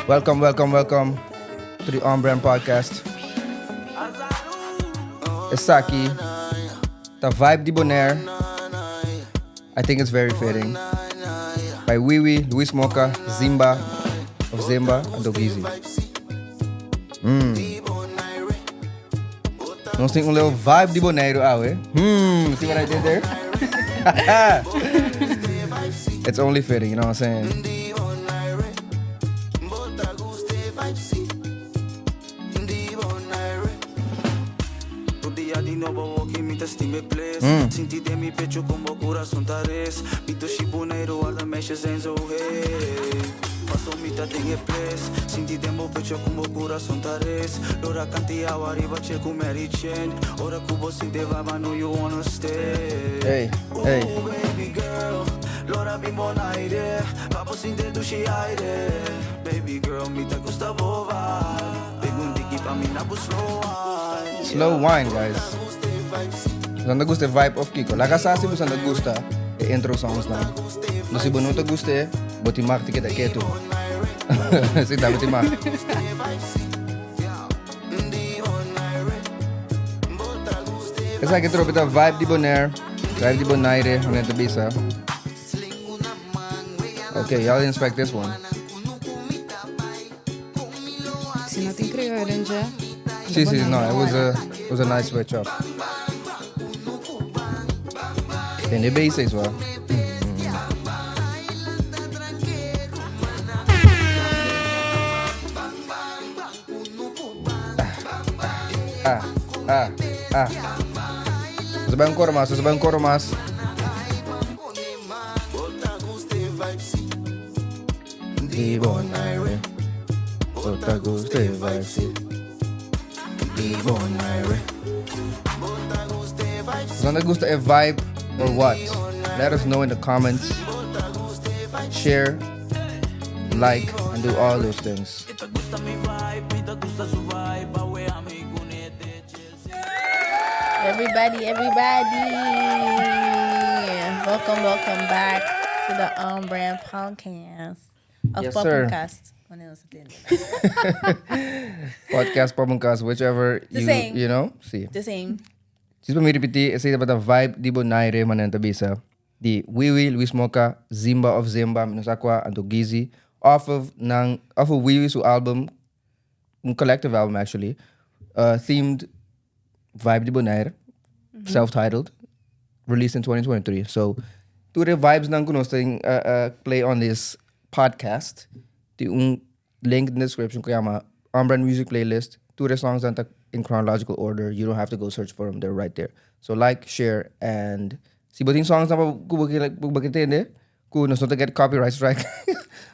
Welcome, welcome, welcome to the On Brand Podcast. Esaki, the vibe di Bonaire. I think it's very fitting. By Wiwi, Luis Mocha, Zimba, of Zimba, and Dogizi. Nos tin un little vibe di Bonaire awe. See what I did there? It's only fitting, you know what I'm saying? Hey, hey. Slow wine, guys. Boso ta gusta e vibe of kiko? Laga sa si boso ta gusta e intro songs nan. No si bo no ta gusta e, bo tin mag di keda ketu. Si ta, bo tin mag. Esaki trope ta vibe di Bonaire, vibe di Bonaire, hoe ta bisa. Okay, y'all didn't expect this one. Si no tin crioyo den dje. Si, no, it was a nice switch up. Den de basics, wa. Ah, ah, ah. Nos bai un coro mas, nos bai un coro mas. Di Bonaire. Bo ta gusta e vibe, si. Di Bonaire. Boso ta gusta e vibe or what? Let us know in the comments. Share, like, and do all those things. Everybody, everybody. Welcome, welcome back to the On Brand Podcast. Of Yes, sir. Podcast. Wanneer was het in? Podcast, podcast, whichever The you, same. See. The same. Si pa mi repeti, esey tabata Vibe di Bonaire, manera ta bisa. Di Wiwi, Luis Moca, Zimba of Zimba, mi no sa cua, anto Gizzy. Off of nan, off of Wiwi su album, un collective album actually, themed Vibe di Bonaire, self-titled, released in 2023. So, tur e vibes nan cu nos tin play on this podcast, tin un link in the description cu yama On Brand Music Playlist. Tur e songs nan ta in chronological order. You don't have to go search for them. They're right there. So like, share, and si bo tin songs nan pa cu bo kier cu bo kier tende, cu nos no ta get copyright strike,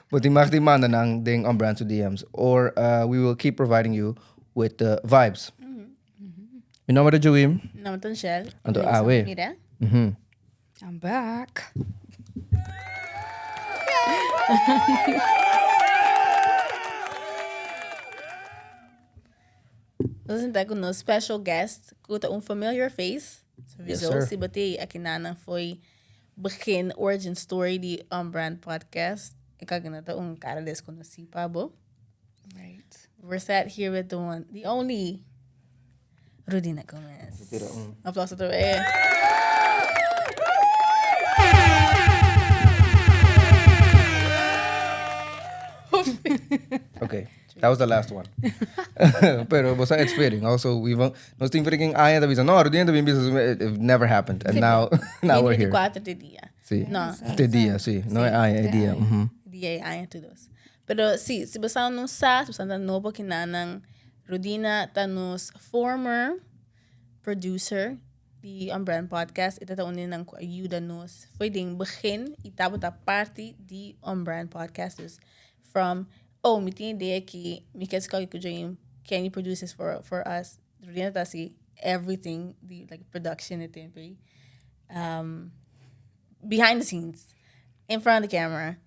bo tin mag di manda nan den On Brand su DMs. Or we will keep providing you with the vibes. Mi nomber ta Joey. Mi nomber ta Michelle. Anto awe. Mira. I'm back. Nos sinta cu nos special guest, cu ta un familiar face. Yes, Sowieso, sir. si bo t'ei aki foi begin origin story di On Brand Podcast. Ik kan ta un cara desconoci pa bo. We're sat here with the one, the only Rudina Gomez. Aplauso otra vez. Okay, that was the last one. Pero bo sa, it's fitting. Also, we want nos tin freaking aña ta bisa. No, Rudina ta bin bisa it never happened. And now we're here. 24 di dia. Si. No. Di dia, si. No e aña, e dia. Dia e aña tur dos. Pero si, si bo no sa, si bo ta nobo aki nan, Rudina ta nos former producer. di On Brand Podcast. E ta un di nan ku a yuda nos for den begin i tabata parti di On Brand Podcast. Dus from, oh, mi tin idea ki mi ke skohe ku James, can you produce this for us? Rudina ta hasi everything di like production e tempo ei. Behind the scenes, in front of the camera,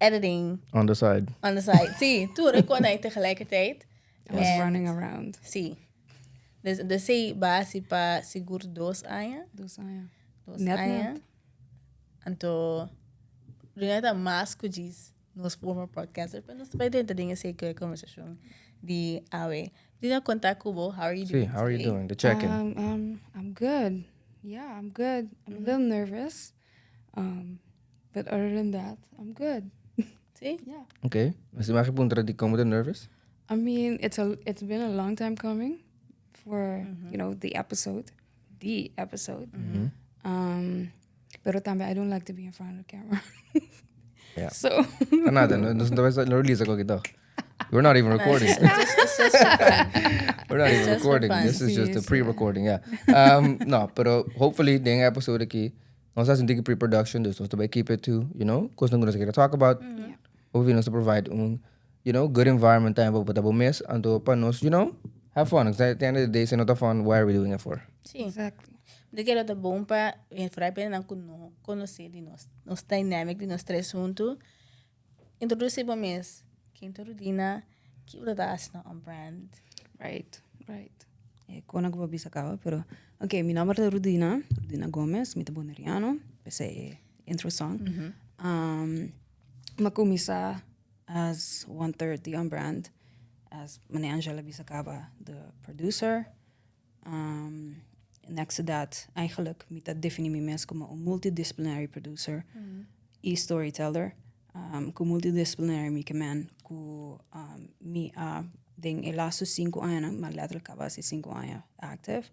editing. On the side. On the side. Si, tur e kosnan ei tegelijkertijd. I was running around. Si. Dus dus esei basi pa sigur dos aña. Dos aña. Dos Net aña. net. Anto Rina ta mas ku djis nos former podcaster, pero nos ta bai drenta den esei ku e konversashon di awe. Rina, konta ku bo, how are you Si, doing how are you today? doing? The check-in. I'm good. Yeah, I'm good. I'm a little nervous. But other than that, I'm good. Si? Yeah. Ok. Mester mag puntra di kon bo ta nervous? I mean, it's been a long time coming for, the episode. The episode. Pero tambe I don't like to be in front of the camera. Yeah. So. Ta nada, no, nos no ta release aki toch. We're not even recording. It's just for fun. We're not even just for recording. fun. This is just a Si, si. pre-recording, yeah. No, pero hopefully den e episode aki nos ta haci un tiki pre-production, dus nos ta bay keep it to, cosnan cu nos a kere talk about. Hopefully nos ta provide un good environment tambe pa bo ta bo mes, anto pa nos, have fun. Because at the end of the day, si no ta fun, why are we doing it for? Si. Exactly. Mi ta kere ta bon pa vooral pa nan cu no conoce di nos, nos dynamic di nos tres hunto. Introduci bo mes. Ken ta Rudina? Ki bo ta haci na On Brand? Right. Kon ku bo bisa kaba, pero ok, mi nomber ta Rudina, Rudina Gomez, mi ta boneriano, esei e intro song. Mi a kuminsá as one third di On Brand, as Mane Angela bisa kaba, the producer. Next to that, eigenlijk mi ta definí mi mes komo un multidisciplinary producer i storyteller. Ku multidisciplinary mi ke men ku mi a den e laatste 5 añanan, ma letterlijk kaba hasi 5 aña active.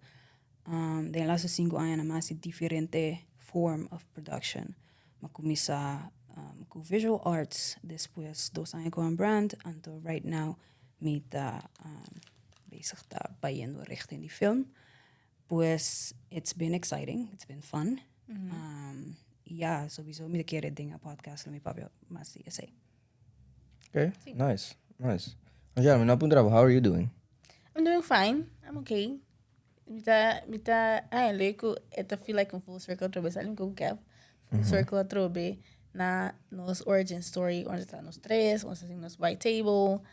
Den e laatste 5 añanan mi a hasi diferente form of production. Mi a kuminsá ku visual arts, despues 2 aña ku On Brand, anto right now mi ta bezig ta bayendo richting di film. Pues it's been exciting, it's been fun. Ja, sowieso mi ta kere den e podcast lo mi papia mas di esei. Okay, nice, nice. Angela, mi no a puntra bo, how are you doing? I'm doing fine, I'm okay. Mi ta, mi ta, ay, leuk ku e ta feel like un full circle atrobe, sa ku Kev. Full circle atrobe na nos origin story, unda ta nos tres, unda ta nos white table,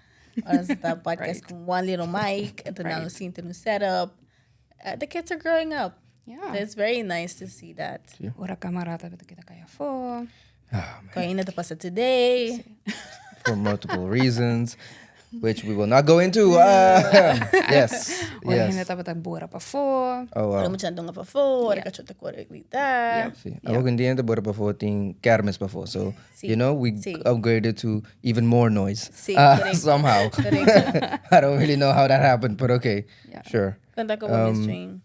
unda ta podcast ku one little mic, anto now nos sinta nos setup. The kids are growing up. It's very nice to see that. Ora camara ta keda kai afó. Ah, man. Ku ainda ta pasa today. For multiple reasons, which we will not go into. Yes, Ora yes. hende tabata bora pafó. Oh, wow. Ora mucha donga pafó, ora kachó ta kore grita. Si. Awor ku hende bora pafó tin kermis pafó. So, Si. we Si. upgraded to even more noise. Si, korekto. Somehow. Korekto. I don't really know how that happened, but okay. Sure. Konta ku bo mes, Jane.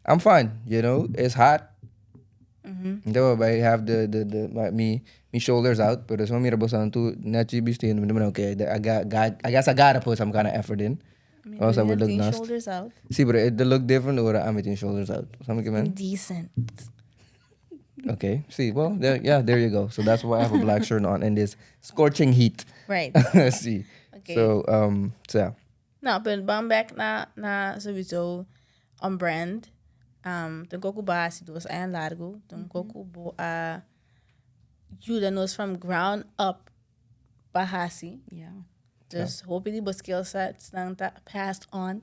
I'm fine, it's hot. Anto I have the my, me shoulders out, pero so mira boso tu nechi bisti en okay, I guess I gotta put some kind of effort in. I mean, Else I would look tin nasty. shoulders out. Si, pero it look different ora ami tin shoulders out. Sabi ke men? Decent. Okay. Si, well, there, yeah, there you go. So that's why I have a black shirt on in this scorching heat. Si. Okay. So yeah. No, pero ban back na sowieso On Brand. Tin ku bo a hasi 2 aña largu. Tin ku bo a yuda nos from ground up pa hasi. Dus hopi di bo skill sets nan ta passed on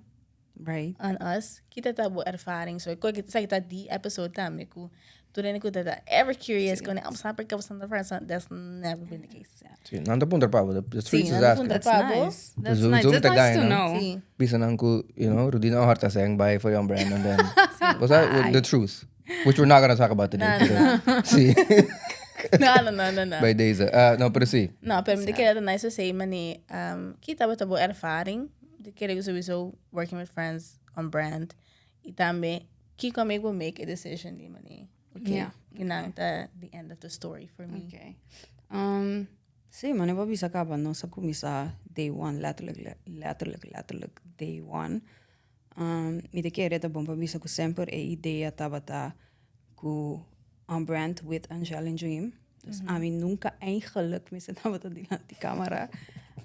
on us. Kita ta bo ervaring. So ik zeg dat die episode tambe ku tur hende ku ta ever curious ku I'm snap ik op the first, that's never been the case. Si, nan ta puntra pa bo. The streets Si, is nan ta asking. puntra That's pa bo. nice. That's Zo- nice. zo That's ta nice to guy, no? know. Si. Bisa nan ku, Rudina Horta saying bye for your brand and then was that the truth? Which we're not gonna talk about today. No, pero- Si. No. Bij deze. No, pero si. No, pero mi kere nice to say mani kita bo ta bo ervaring. Mi kere sowieso working with friends on brand. I tambe kiko make will make a decision di mani. Okay. Kinan ta the end of the story for me. Okay. Si, manera bo a bisa kaba, nos a kuminsá day one, letterlijk, letterlijk, letterlijk day one. Mi ta kere ta bon pa bisa ku semper e idea tabata ku On Brand with Angelle and Dream. Dus ami nunca eigenlijk mester tabata dilanti camera.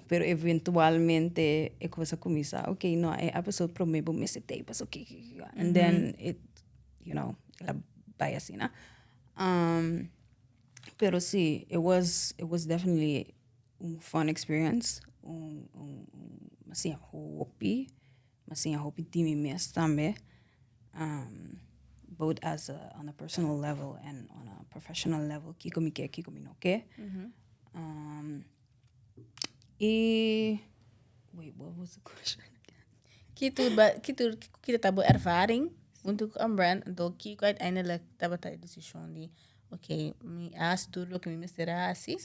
Pero eventualmente e cosa cuminsa, ok, no, e episode prome bo mester tey paso ki, ki, ki, ki. And then it, el a bay asina. Pero si, it was definitely un fun experience. Un asina hopi, asina hopi di mi mes tambe. Both as a, on a personal level and on a professional level. Kiko mi ke, kiko mi no ke. E wait, what was the question? Ki ta bo ervaring huntu ku On Brand, anto kiko uiteindelijk tabata e desishon di, ok, mi a hasi tur loke mi mester a hasi,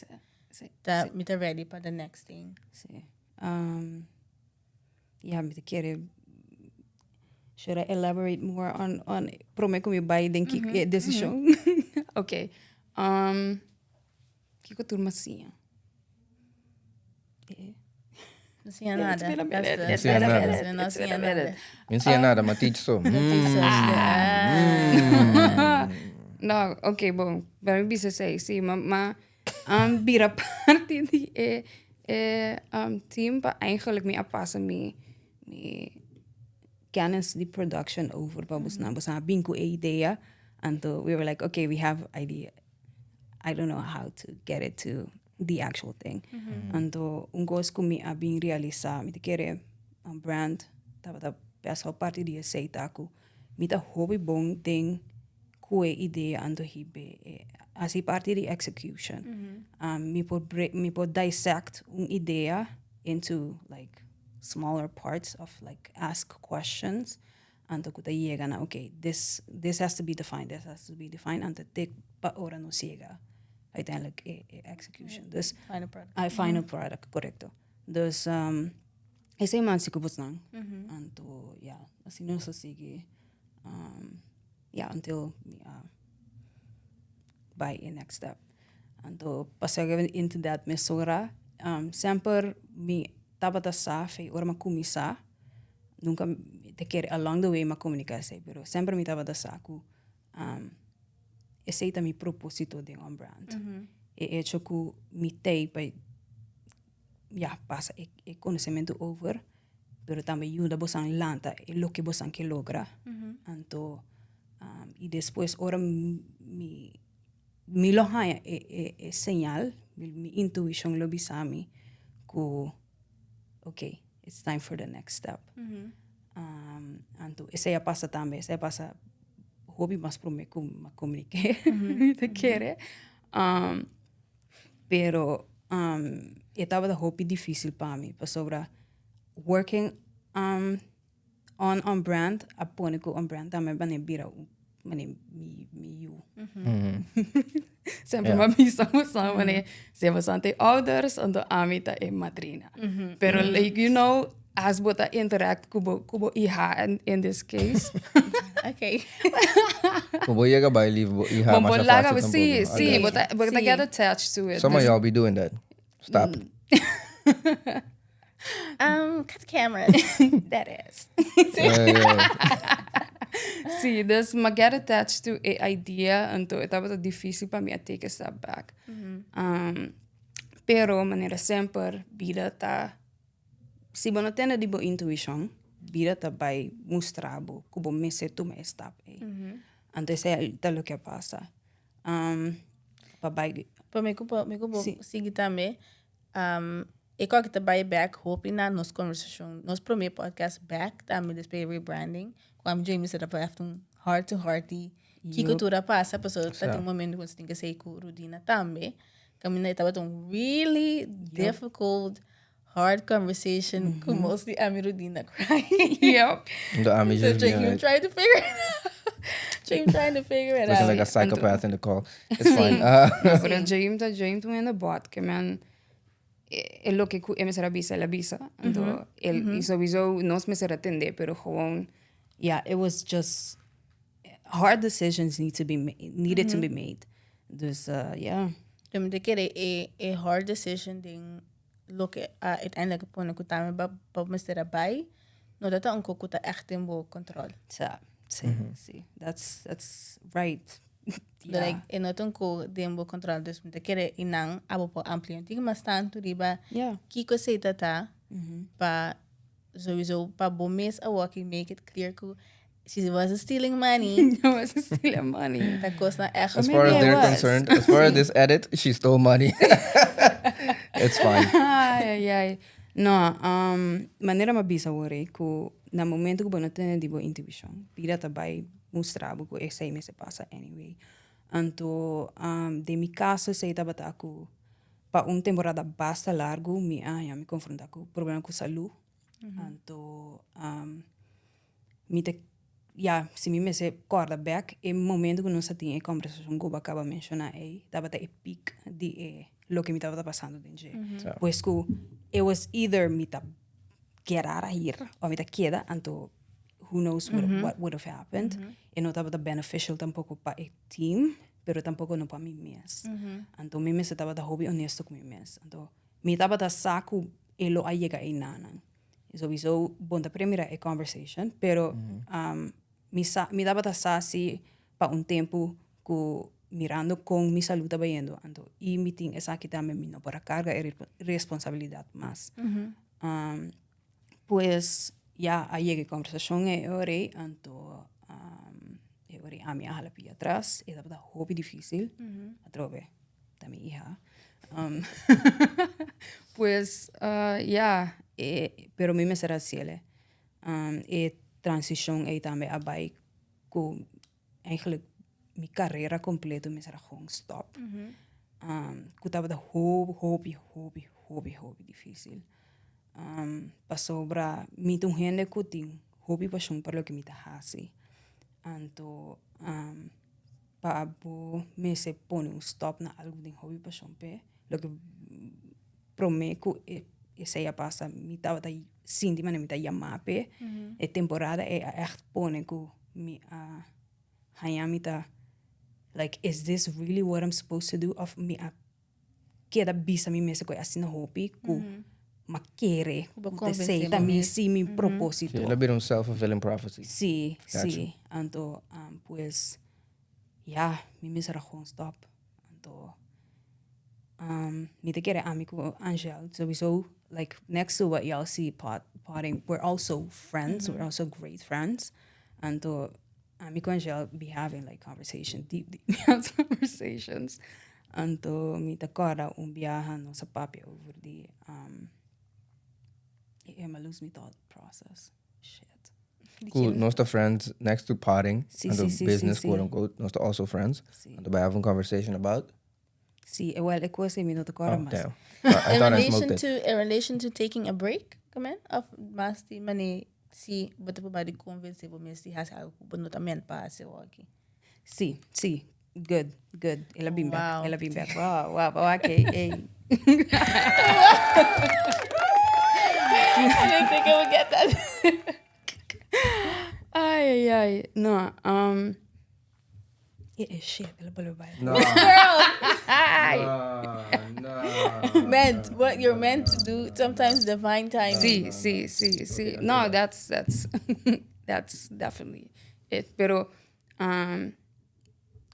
ta mi ta ready pa the next thing? Si. Ja, mi ta kere, should I elaborate more on prome ku mi bai den ki e desishon? Ok. Kiko tur m'a siña? No siña nada. It's been a minute. No siña nada. No siña nada. No siña nada, ma teach so. No, ok, bon. Pa mi bisa esei, si, m'a bira parti di e team pa eigenlijk mi a pasa mi kennis di production over pa bosnan. Bosnan a bin ku e idea. Anto we were like, okay, we have idea. I don't know how to get it to the actual thing. Anto un kos ku mi a bin realisá, mi ta kere On Brand tabata best wel parti di esei, ta ku mi ta hopi bon den ku e idea anto hibe e hasi parti di execution. Mi por dissect un idea into like smaller parts of like ask questions anto ku ta yega na, okay, this has to be defined, this has to be defined, anto te pa ora nos yega uiteindelijk e execution. Dus final product. A final product, korekto. Dus esei man si ku bosnan. Anto ya, asina nos a sigui ya until mi a bai e next step. Anto pasá into that mesora, semper mi tabata sa fe ora mi a kuminsá, nunka mi ta kere along the way mi a komuniká esei, pero semper mi tabata sa ku esei ta mi propósito den On Brand. E hecho ku mi t'ei pa ya pasa e konosementu over, pero tambe yuda bosan lanta e loke bosan ke logra. Anto i despues ora mi lo haña e señal, mi intuishon lo bisa mi ku okay, it's time for the next step. Anto esei a pasa tambe, esei a pasa hopi mas prome ku mi a komuniké, mi ta kere. Pero e tabata hopi difísil pa mi pasobra working on On Brand a pone ku On Brand tambe manera bira manera mi yu. Semper mi a bisa boso manera si boso ta e ouders anto ami ta e madrina. Pero like as bo ta interact ku bo iha in this case. Okay. Bo por yega bai leave bo iha Bo por masha laga fácil si, tampoco. si, I bo got you. ta bo ta Si. get attached to it. Some of Dus y'all be doing that. Stop. Cut the cameras. That is. Yeah. Si, dus m'a get attached to e idea, anto e tabata difícil pa mi a take a step back. Pero manera semper bida ta Si bo no tende di bo intuishon, bida ta bai mustra bo ku bo mester tuma e stap ei. Anto esei ta loke a pasa. Pa bai Pa mi ku bo Si. sigui tambe. E kos ta bai back hopi na nos konversashon, nos promé podcast back tambe despues rebranding, ku ami James ta pa un heart to heart di kiko tur a pasa, pasobra ta tin un momento ku nos tin ke sei ku Rudina tambe. Kaminda e tabata un really difficult hard conversation ku mostly ami Rudina crying. The ami So just being James like, trying to figure it out. James trying to figure it looking out. like a psychopath in the call. It's fine. Pero James ta un hende bot ke men e loke ku e mester a bisa, el a bisa. Anto el i sowieso nos mester a tende, pero gewoon Yeah, it was just hard decisions needed to be made. Dus yeah. Yo mi ta kere e hard decision den loke a uiteindelijk pone ku tambe bo mester a bai. No ta un kos ku ta echt den bo control. Sa, si, si. That's right. Yeah. Like, e no ta un kos den bo control. Dus mi ta kere einan abo por amplia un tiki mas tantu riba kiko esei ta ta pa sowieso pa bo mes awor make it clear ku she wasn't stealing money. I wasn't stealing money. Ta kosnan echt. As far as Maybe I they're was. concerned, as far as this edit, she stole money. It's fine. Ai, ai, ai. No, manera m'a bisa awor ei ku na momento ku bo no tene di bo intuishon, bida ta bai mustra bo ku esei mester pasa anyway. Anto, den mi kaso esei tabata ku pa un temporada basta largu mi a haña mi konfronta ku problema ku salú. Anto, mi ta, ya, si mi mester kòrda bèk e momento ku nos a tin e kòmbersashon ku bo a kaba menshoná ei, tabata e peak di e loke mi tabata pasando den dje. Pues ku it was either mi ta keda hier òf mi ta keda, anto who knows what would have happened. E no tabata beneficial tampoko pa e team, pero tampoko no pa mi mes. Anto mi mester tabata hopi honesto ku mi mes. Anto mi tabata sa ku e lo a yega einanan. Sowieso bon ta premira e conversation, pero mi sa, mi tabata sa si pa un tempu ku mirando kon mi salud ta bayendo, anto i mi tin esaki tambe mi no por a karga e responsabilidat mas. Pues ya a yega e conversacion e ora ei, anto e ora ei ami a hala pia atras, e tabata hopi dificil, atrobe ta mi iha. Pues ya. E, pero mi mester haciele. E transicion ei tambe a bai cu eigenlijk mi carera completo mester a gewoon stop. Cu tabata hopi, hopi, hopi, hopi, hopi dificil. Pasobra mi ta un hende cu tin hopi pasion pa loke mi ta haci. Anto pa bo mester pone un stop na algo den hopi pasion p'e, loke prome ku esei a pasa mi tabata sinti manera mi ta yama p'e, e temporada ei a ègt pone ku mi a haña mi ta like is this really what I'm supposed to do òf mi a keda bisa mi mes ku e asina hopi ku m'a kere Ku bo ku konvensé esei bo ta mi mes. si mi propósito. Sí, el a bira un self-fulfilling prophecy. Sí, Gotcha. sí. Anto, pues, ya, mi mester a gewoon stop. Anto, mi ta kere ami ku Angel sowieso, like, next to what y'all see pod, podding, we're also friends, we're also great friends. Anto, ami ku Angel be having like conversation, deep, deep conversations. Anto, mi ta kòrda un biaha nos a papia over di, mi a lose mi thought process. Shit. Ku nos ta friends next to podding, Sí, anto sí, sí, business, sí, sí. quote unquote, nos ta also friends. Sí. Anto bai have un conversation about. Sí, well, e kos ei mi no ta kòrda Oh, mas. damn. I In thought I relation smoked it. to in relation to taking a break, come of mas di mane si bo ta proba di convence bo mes di hasi algo ku bo no ta meant pa hasi awor aki. Sí, sí. Good, good. El a bin bek, Wow. el a bin bek. Wow, wow, wow, okay, ey. I didn't think I would get that. Ai, ai, ai. No, E shit, el a bolbe bai. No. Ai. No, no. Meant what you're meant to do. Sometimes divine timing. Sí, sí. No, that's definitely it. Pero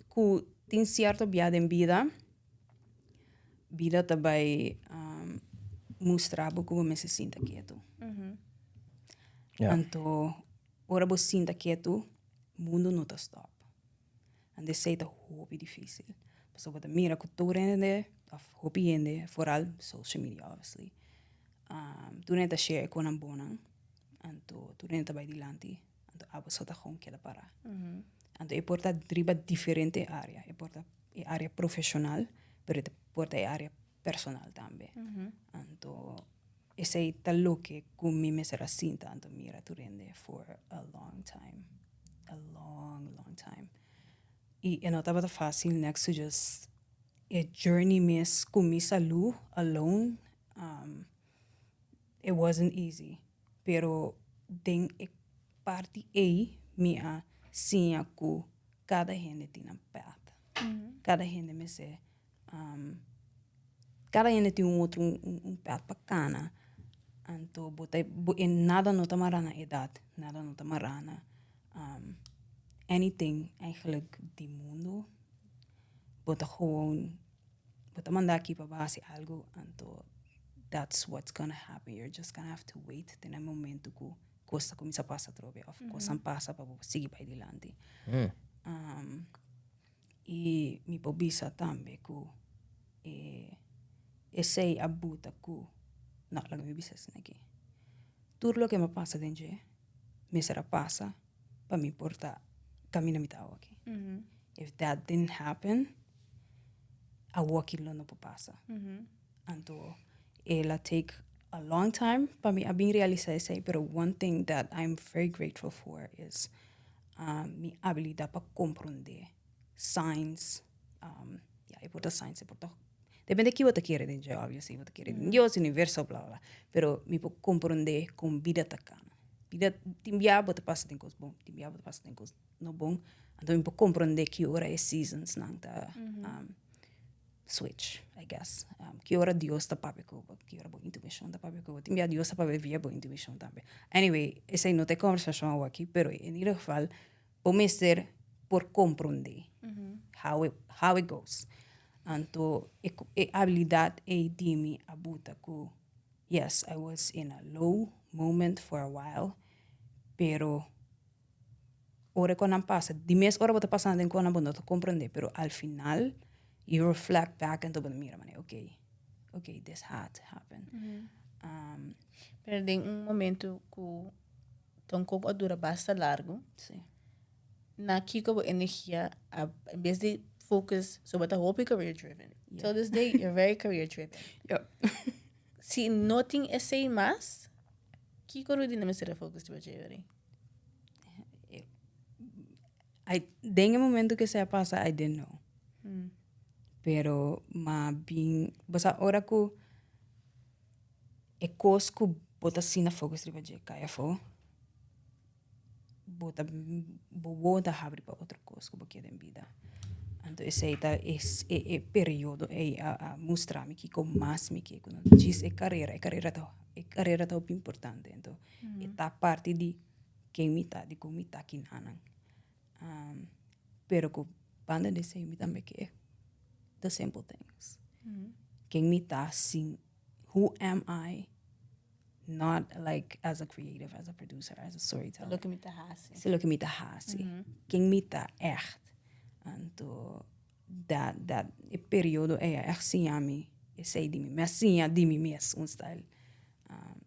Ku tin sierto bia den bida, bida ta bai mustra bo ku bo mester sinta ketu. Anto, ora bo sinta ketu, mundu no ta stop. Anto esei ta hopi dificil. Pasobra bo ta mira ku tur hende, of hopi hende, vooral social media obviously, tur hende ta share e konan bonan, anto tur hende ta bai dilanti, anto abo so ta gewoon keda para. Anto e por ta riba diferente area, e por ta e area profesional, pero e por ta e area personal tambe. Anto esei ta loke ku mi mester a sinta anto mira tur hende for a long time, a long, long time. I e no tabata facil next to just e journey mes ku mi salu alone, it wasn't easy. Pero den e parti ei mi a siña ku kada hende tin nan path. Kada hende mester, kada hende tin un otro un path pa kana. Anto bo ta bo e nada no ta mará na edat, nada no ta mará na anything eigenlijk di mundo. Bo ta gewoon bo ta manda aki pa bo hasi algo anto that's what's gonna happen. You're just gonna have to wait te na e momento ku kos ta kuminsá pasa atrobe òf kosnan pasa pa bo sigui bai dilanti. I mi por bisa tambe ku e esei a buta ku, no, laga mi bisa esaki aki, tur loke mi a pasa den dje mester a pasa pa mi por ta kaminda mi ta awoki. If that didn't happen, awoki lo no por pasa. Anto el a take a long time pa mi a bin realisa esei, pero one thing that I'm very grateful for is mi abilidad pa comprende signs, ya e por ta signs, e por ta, depende ki bo ta kere den dje obviously, bo ta kere den Dios, universo, bla bla bla, pero mi por comprende con bida ta cana. Bida, tin bia bo ta pasa den cos bon, tin bia bo ta pasa den cos no bon, anto mi por comprende ki ora e seasons nan ta switch, I guess. Ki ora Dios ta papia ku bo, ki ora bo intuishon ta papia ku bo. Tin bia Dios ta papia via bo intuishon tambe. Anyway, esei no ta e konversashon awor aki, pero in ieder geval bo mester por komprondé how it goes. Anto e abilidat ei di mi a buta ku yes, I was in a low moment for a while, pero ora ku nan pasa, di mes ora bo ta pasando den kos nan bo no ta komprondé, pero al final you reflect back anto bo ta mira manera okay, okay this had to happen. Pero den un momento ku ta un koko a dura basta largu, na kiko bo energia a, en bes di focus, so bo ta hopi career driven. Till this day you're very career driven. Si no tin esei mas, kiko Rudina mester a focus riba dje yori? I, den e momento que esei a pasa, I didn't know. Pero ma bin, bo sa ora ku e kos ku bo ta asina focus riba dje kai afó, bo ta bo wowo ta habri pa otro kos ku bo ke den bida. Anto esei ta e e periodo ei a a mustra mi kiko mas mi ke ku no djis e karera, e karera ta e karera ta hopi importante anto e ta parti di ken mi ta, di kon mi ta kinanan. Pero ku banda di esei mi tambe ke the simple things. Ken mi ta sin who am I not like as a creative, as a producer, as a storyteller. Loke mi ta hasi. Si loke mi ta hasi. Ken mi ta ègt. Anto dat dat e periodo ei a ègt siña mi esei di mi. Mi a siña di mi mes un style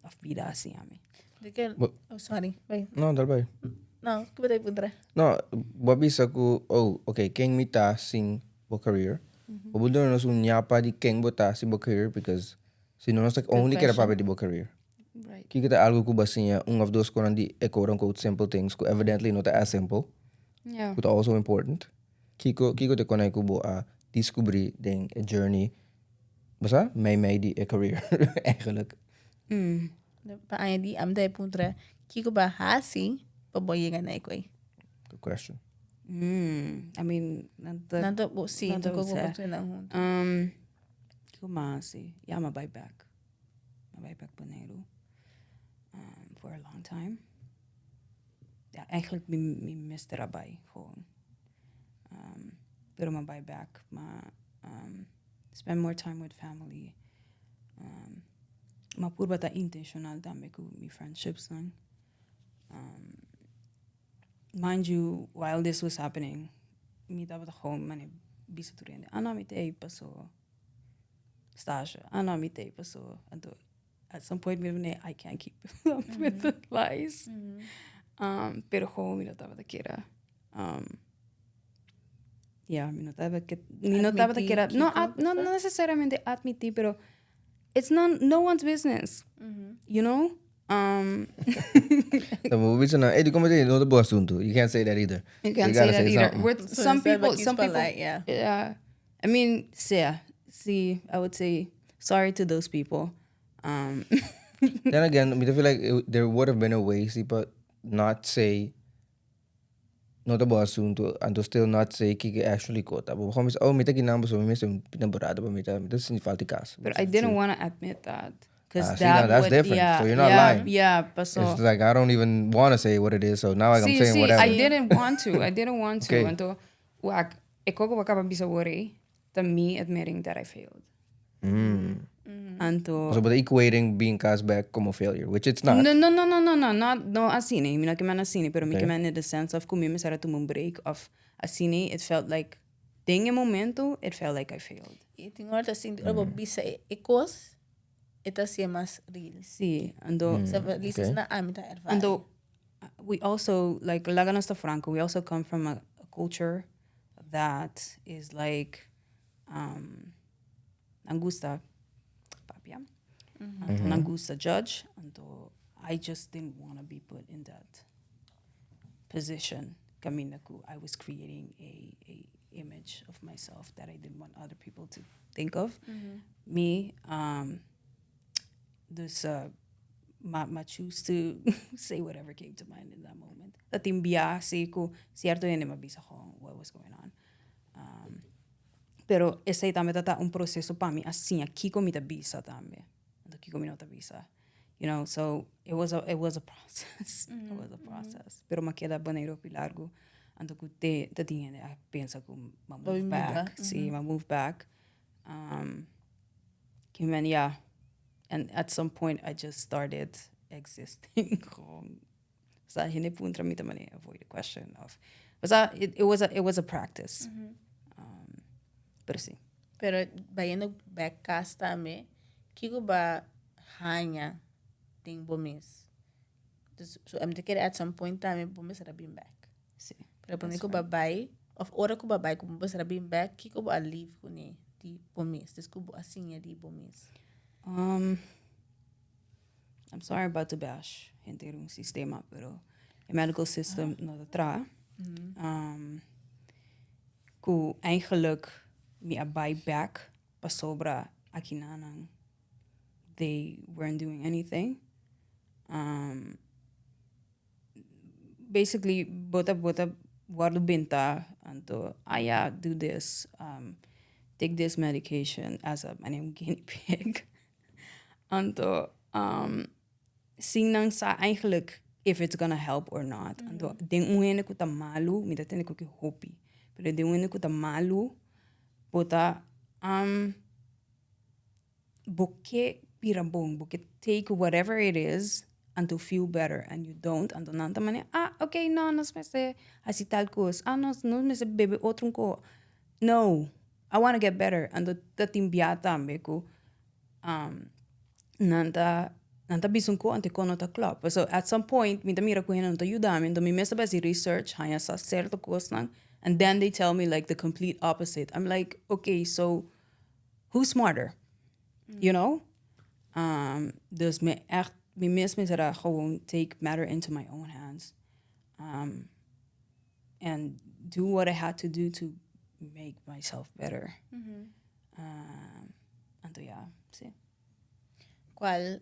of bida a siña mi. De ke, oh sorry, bai. No, dal bai. No, ke bo ta puntra? No, bo a bisa ku, oh, ok, ken mi ta sin bo career? Bo por duna nos un ñapa di ken bo ta sin bo career because si no nos ta only kere papia di bo career. Right. Kiko ta algo ku bo a siña un of dos konan di e quote unquote simple things ku evidently no ta as simple, Yeah. ku ta also important. Kiko kiko ta e konan ku bo a diskubrí den e journey, bo sa, mei mei di e career eigenlijk. Pa añadí, ami ta e puntra, kiko bo a hasi pa bo yega na e koe? Good question. I mean, nan ta. Nan ta, bo, sí, Nan ta nan ta usa. koko nan huntu. Kiko mi a hasi? Ya, mi a bai bek. Mi a bai bek Boneiru for a long time. Ja, eigenlijk mi, mi mester a bai gewoon. Pero mi a bai bek. Ma spend more time with family. Mi a purba ta intencional tambe ku mi friendships nan. Mind you, while this was happening, mi tabata gewoon mane bisa tur hende, ah no, mi ta ei paso stage, ah no, mi ta ei paso. Anto, at some point mi mane, I can't keep up with the lies. Pero gewoon mi no tabata kere, yeah, mi no tabata ke, mi no tabata Admití kere, no, kiko no, no necesariamente admití, pero it's not no one's business, you know? No, bo bisa na, hey, di como te no ta bo asunto. You can't say that either. You can't You say gotta that say either. something. With So some instead, people, like, some people, polite, yeah. yeah. I mean, yeah, see, I would say sorry to those people. Then again, mi ta feel like it, there would have been a way, si, pa not say no ta bo asunto, anto still not say kiko actually kota. Bo gewoon bisa, oh, mi ta kinan pasobra mi mester un temporada pa mi ta, mi ta sinti falta di kas. But I didn't want to admit that. Cause Ah, see, now that that's would, different. Yeah, So you're not yeah, lying. Yeah, paso. It's like I don't even want to say what it is, so now like, I'm Si, saying si, whatever. I didn't want to. I didn't want to. Okay. Anto, wak, e kos ku a kaba bisa awor ta me admitting that I failed. Anto, So, but equating being kas back como failure, which it's not. No, not no asina. Mi no ke men asina, pero mi Okay. ke men in the sense of ku mi mester a tuma un break of asina, it felt like den e momento, it felt like I failed. I tin ora ta sinti, ora bo bisa e kos, e ta hasié mas real. Si, anto, So, at least asina ami ta ervaar. Anto, we also, like, laga nos ta franco, we also come from a culture that is like, nan gusta papia, anto nan gusta judge, anto I just didn't want to be put in that position. Kaminda ku I was creating a image of myself that I didn't want other people to think of me. Dus m'a choose to say whatever came to mind in that moment. Dat tin bia si ku sierto hende m'a bisa gewoon what was going on. Pero esei tambe ta un proseso pa mi asina kiko mi ta bisa tambe. Anto kiko mi no ta bisa. So it was a process. It was a process. Pero m'a keda Boneiru largu. Anto ku te te tin hende a pensa ku m'a move Bai muda. Back. Si, m'a move back. Ke men ja. And at some point I just started existing. Gewoon. Sa hende puntra mi tambe avoid the question of. Was it was a practice. Pero si. Pero bayendo back kas tambe, kiko b'a haña den bo mes? Dus so mi ta kere at some point tambe bo mester a bin back. Si. Pero pa mi ku b'a bai, of ora ku b'a bai ku bo mester a bin back, kiko bo a leave kuné di bo mes? Dus ku bo a siña di bo mes. I'm sorry about to bash henter un sistema, pero e medical system no ta traha. Ku eigenlijk mi a bai back pasobra akinan they weren't doing anything. Basically, bo ta bo ta wòrdu benta anto, ah yeah, do this, take this medication as a my guinea pig. Anto, sin nan sa eigenlijk if it's gonna help or not. Anto, den un hende ku ta malu, mi ta tende ku ki hopi. Pero den un hende ku ta malu, bo ta bo ke bira bon, bo ke take whatever it is and to feel better and you don't. Anto nan ta mane, ah, okay, no, nos mester hasi tal kos. Ah, nos mester bebe otro kos. No, I want to get better. Anto ta tin bia tambe ku nan ta bisa un kos anto e kos no ta klòp. So at some point mi ta mira ku hende no ta yuda mi, anto mi mes ta hasi research, haña sa sierto kosnan, and then they tell me like the complete opposite. I'm like, okay, so who's smarter? You know? Dus mi echt, mi mes mester a gewoon take matter into my own hands. And do what I had to do to make myself better. Anto ja, si. Kual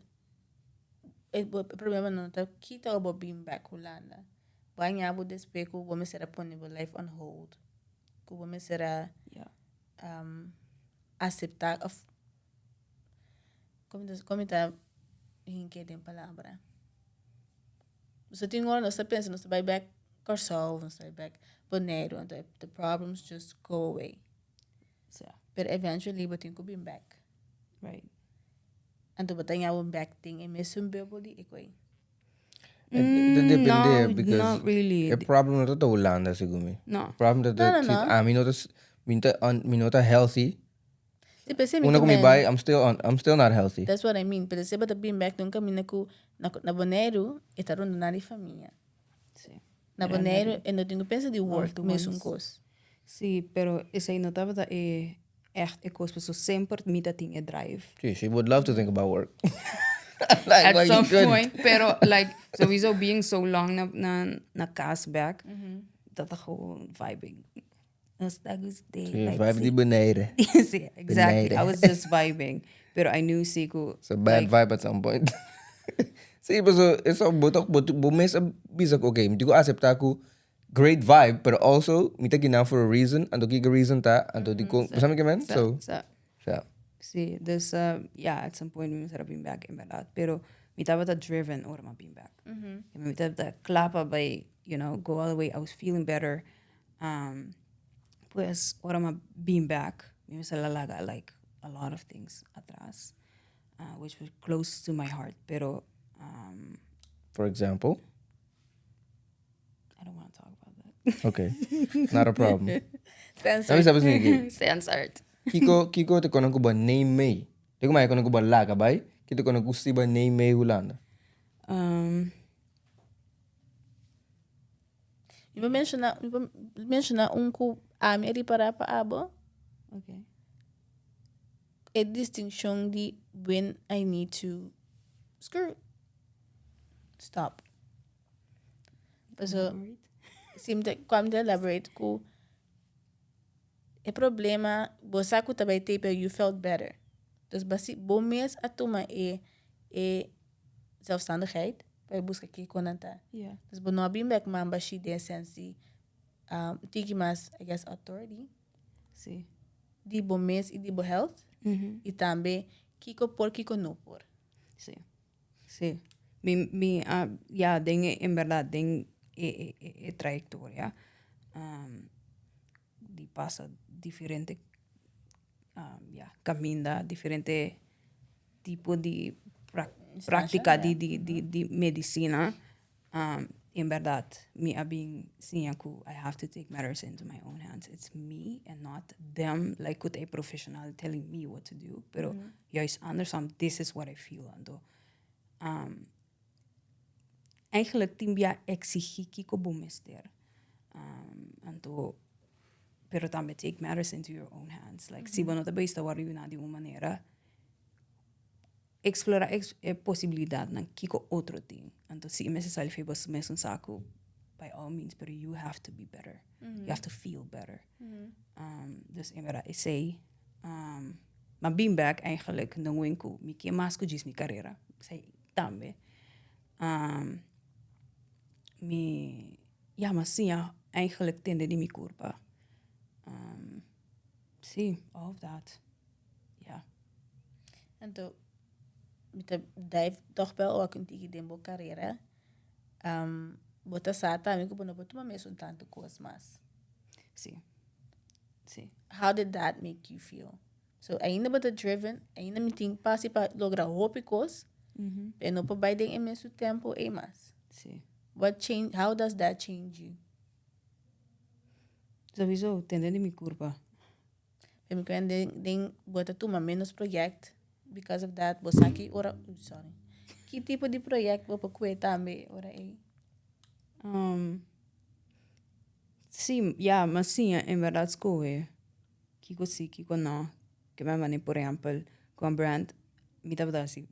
e problema no ta kita o bo bin back Hulanda. Bo a bo despues ku bo mester a pone bo life on hold. Ku bo mester a aseptá of kon ta hinka den palabra. So tin ora nos ta pensa nos ta bai back Kòrsou, nos ta bai back Boneiru, and the problems just go away. So, But eventually bo tin ku bin back. Anto bo ta haña bo back den e mesun bubbel di e koi. It depende No, because not really. E problem no ta Hulanda, segun mi. No. Problem ta No. ah, mi no ta healthy. Si pensa mi Una ku ku mi men- bai, I'm still not healthy. That's what I mean. Pero se bo ta bin back nunca mina ku na Boneiru e ta rondoná di famia. Si. Na Boneiru e no tin ku pensa di work Loved mesun ones. kos. Si, pero esei no tabata e echt e kos, so semper mi tatin e drive. Gee, she would love to think about work. Like, At why you some couldn't? point, pero like sowieso being so long na Na kas back, dat ta gewoon vibing. Nos ta gusta. Si, vibe di Bonaire. Si, exactly. Bonaire. I was just vibing. Pero I knew si ku It's a bad like, vibe at some point. Si, pero eso bo ta bo mes a bisa ku, okay, mi tin ku aseptá ku great vibe, pero also mi ta akinan for a reason, anto kiko reason ta, anto di kon, sabi ke men? So, sa yeah. Si, dus ja, at some point mi mester a bin bek en berdad. Pero mi tabata driven ora mi a bin bek. Mi tabata kla pa bai, you know, go all the way. I was feeling better. Um, pues ora mi a bin bek, mi mester a laga like a lot of things atras, which was close to my heart. Pero um, For example? I don't want to talk about that. Okay, not a problem. Censored. Sabi sabi sini Censored. Kiko kiko te kono ku ba name mei. Te kuma kono ku ba laga bai. Kiko te kono ku si ba name mei Hulanda. Mi por menciona, mi por menciona un ku ami a ripará pa abo. Okay. E distincion di when I need to screw stop. Paso, si mi ta, cuando mi ta elaborate cu e problema, bo sa cu ta bay te pero you felt better. Dus basi, bo mes a tuma e, e zelfstandigheid pa e busca kico nan ta. Dus bo no a bin bek man bashi den sens di um, tiki mas, I guess, authority. Si. Di bo mes y di bo health. Y tambe kico por, kico no por. Si. Sí. Mi, mi a, ya, den e, en berdad, den e, e, e, e trayectoria, um, di pasa diferente, um, ya, caminda, diferente tipo di prac- Instancia, práctica ja. di, di, di, di medicina, um, en berdad, mi a bin siña cu I have to take matters into my own hands. It's me and not them, like cu ta e profesional telling me what to do, pero juist andersom, this is what I feel. Anto, um, eigenlijk tin bia exigi kico bo mester. Um, anto, pero tambe take matters into your own hands. Like, si bo no ta bezig ta wordo yuna di un manera, Explora e posibilidadnan, kiko otro tin. Anto si e mester sali for bo mesun saku, by all means, pero you have to be better. You have to feel better. Dus en berdad esey. Ma bin bek eigenlijk knowing ku mi ke mas ku djis mi karera, esey tambe. Mi, ya, mi a siña eigenlijk tende di mi kurpa. Si, all of that. Ja. Anto, mi ta dive toch wel ook un tiki den bo carera. Um, bo ta sa tambe ku bo no por tuma mesun tantu kos mas. Sí. Sí. How did that make you feel? So, ainda bo ta driven, ainda mi tin pasi pa logra hopi kos, mm -hmm. pero no por bai den e mesun tempo ei mas. Sí. What change, how does that change you? Sowieso, tende di mi kurpa. Pero mi kwen den den bo ta tuma menos project because of that bo sa ki ora sorry ki tipo di project bo por kue tambe ora ei? Um, sí, ya, ma siña en berdad skohe kiko sí, kiko no. Ke mi a manda por ehempel ku un brand mi tabata hasi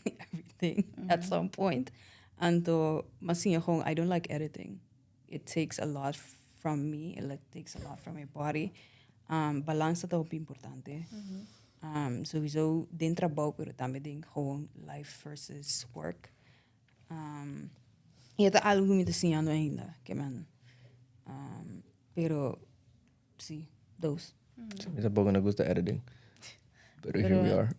everything at some point. Anto mi a siña gewoon I don't like editing. It takes a lot from me, it like takes a lot from my body. Um, balansa ta hopi importante. Um, sowieso den trabou, pero tambe den gewoon life versus work. Um, y e ta algo ku mi ta siñando ainda, ke men. Um, pero si, dos. Mi tampoco no gusta editing. Pero here we are.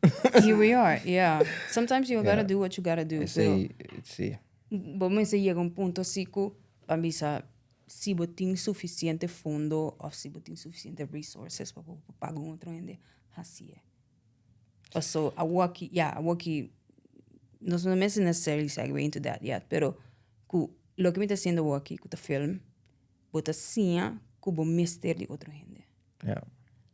Here we are, yeah. Sometimes you gotta do what you gotta do. Esey, si. Bo mester yega un punto así ku pa bisa si bo tin sufisiente fondo òf si bo tin sufisiente resources pa bo por paga un otro hende, hasié. Paso awoki, ya, awoki nos no mester necessarily segue into that yet, pero ku loke mi ta hasiendo awoki ku ta film, bo ta siña ku bo mester di otro hende. Ja.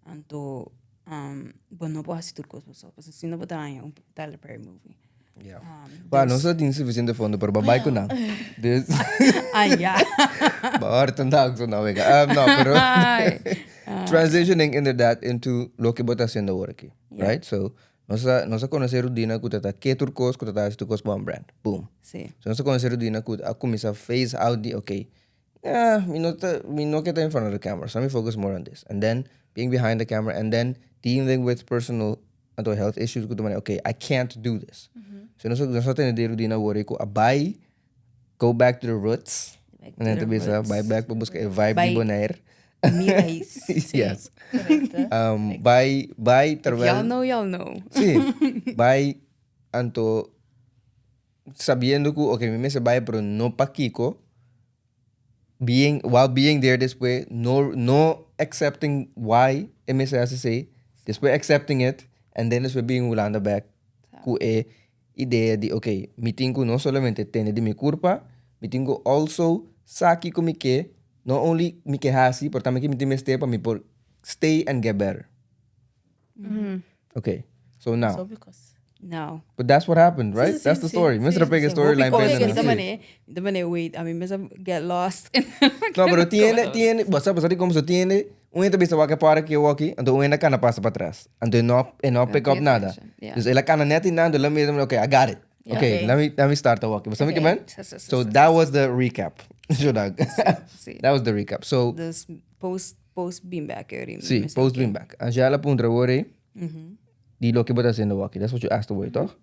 Anto um, bo no por hasi tur kos bo so, pasobra si no bo ta haña un Tyler Perry movie. Ja. Um, Ba, nos no tin suficiente fondo, pero ba bai ku nan. Dus, Ah, ja. ba horta ndag zo nou wega. Um, no, pero Ai. transitioning inderdaad into loke bo ta haciendo awor aki, Ja. right? So, nos a, nos a conoce Rudina ku ta ta ke tur kos, ku ta ta hasi tur kos pa un brand. Boom. Sí. So, nos a conoce Rudina ku a cuminsa phase out di, okay, Yeah, mi no ta, mi no ke ta in front of the camera, so mi focus more on this. And then being behind the camera and then dealing with personal anto health issues ku ta manera, okay, I can't do this. So nos nos a tene den rutina awor ku a bai go back to the roots. Back En to ta the bisa roots. bai back pa buska e vibe di Bai. Bonaire. Mi rais. Yes. Korekto. Bai If terwijl y'all know, y'all know. Si. Bai anto sabiendo ku okay mi mester bai pero no pakiko being while being there despues no accepting why e mester hasi esei despues accepting it and then despues bin Hulanda bek ku e idea di okay mi tin ku no solamente tende di mi kurpa mi tin ku also sa kiko mi ke no only mi ke hasi pero tambe ke mi tin mester pa mi por stay and get better. Okay, so now. So because. Now. But that's what happened, right? Si, si, That's the si, story. si. Mester pega Si, storyline Hopi pena. kos, mi ta Si. mane, mi ta mane, wait, ami mester get lost. No, pero tiene, basta di como so tiene, un hende bisa wak e para ki waki, anto un hende cana pasa pa atras. Anto e no pick up pay nada. attention, yeah. Dus el a cana net inando, let me, okay, I got it. Okay, let me start the walking. Basta okay. Man? Si, So that was the recap. Zodat. Si. That was the recap. So, Dus post being back, eri. Si, post being back. Angela puntra wori, di loke bo ta hasiendo waki. That's what you asked away, toch?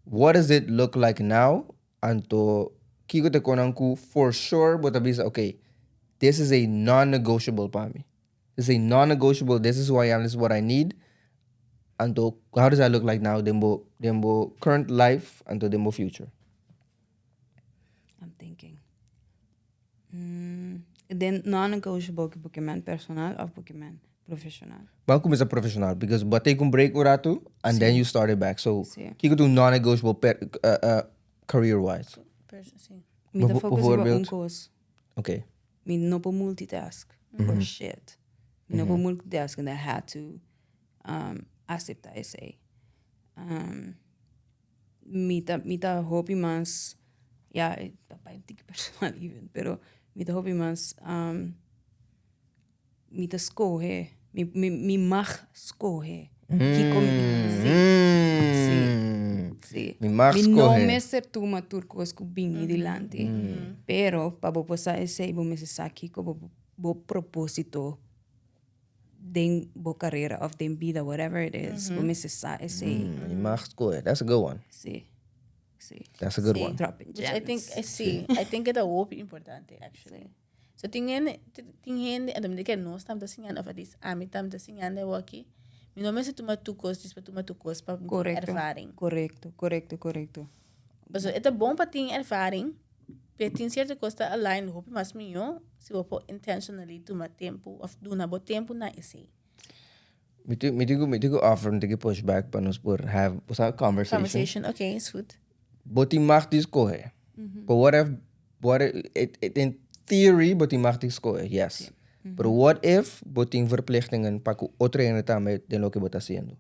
What does it look like now? Anto, kiko te konan ku for sure bo ta bisa, okay, this is a non-negotiable pa mi. This is a non-negotiable. This is who I am. This is what I need. Anto, how does that look like now? Den bo current life, anto den bo future. I'm thinking. Den non-negotiable ku bo ke men personal of bo ke men profeshonal? Ban kuminsá profeshonal, because bo a take un break un ratu and then you started back. So, kiko ta non-negotiable career-wise? Si. Mi ta focus riba un Bijvoorbeeld? kos. Mi no por multitask for shit. Mi no por multitask and I had to aseptá esei. Mi ta hopi mas, ja, ta bai un tiki personal even, pero mi ta hopi mas mi ta skohe, mi mag skohe. Kiko si. Si. Mi mag Mi no skohe. mester tuma tur kos ku bin mi dilanti. Pero pa bo por sa esei, bo mester sa kiko bo propósito den bo karera of den bida, whatever it is. Bo mester sa esei. Mi mag skohe. That's a good one. Si. That's a good Si. one. Dropping Which I think, gems. Si, I think e ta hopi importante actually. So tin hende, en dan ku nos ta siñando, of at least ami ta siñando aki. Mi no mester tuma tur kos, pa tuma tur kos pa ervaring. Korekto. So, e bon pa tin ervaring, pero tin sierto kos ta align hopi mas mihó, si bo por intentionally tuma tempu of duna bo tempu na esei. Mi tin ku offer un tiki pushback pa nos por have a conversation. Conversation, okay, is goed. Bo tin mag di skohe. But what if in theory, bo tin mag di skohe, yes. But what if bo tin verplichtingen pa ku otro hende tambe den loke bo ta hasiendo?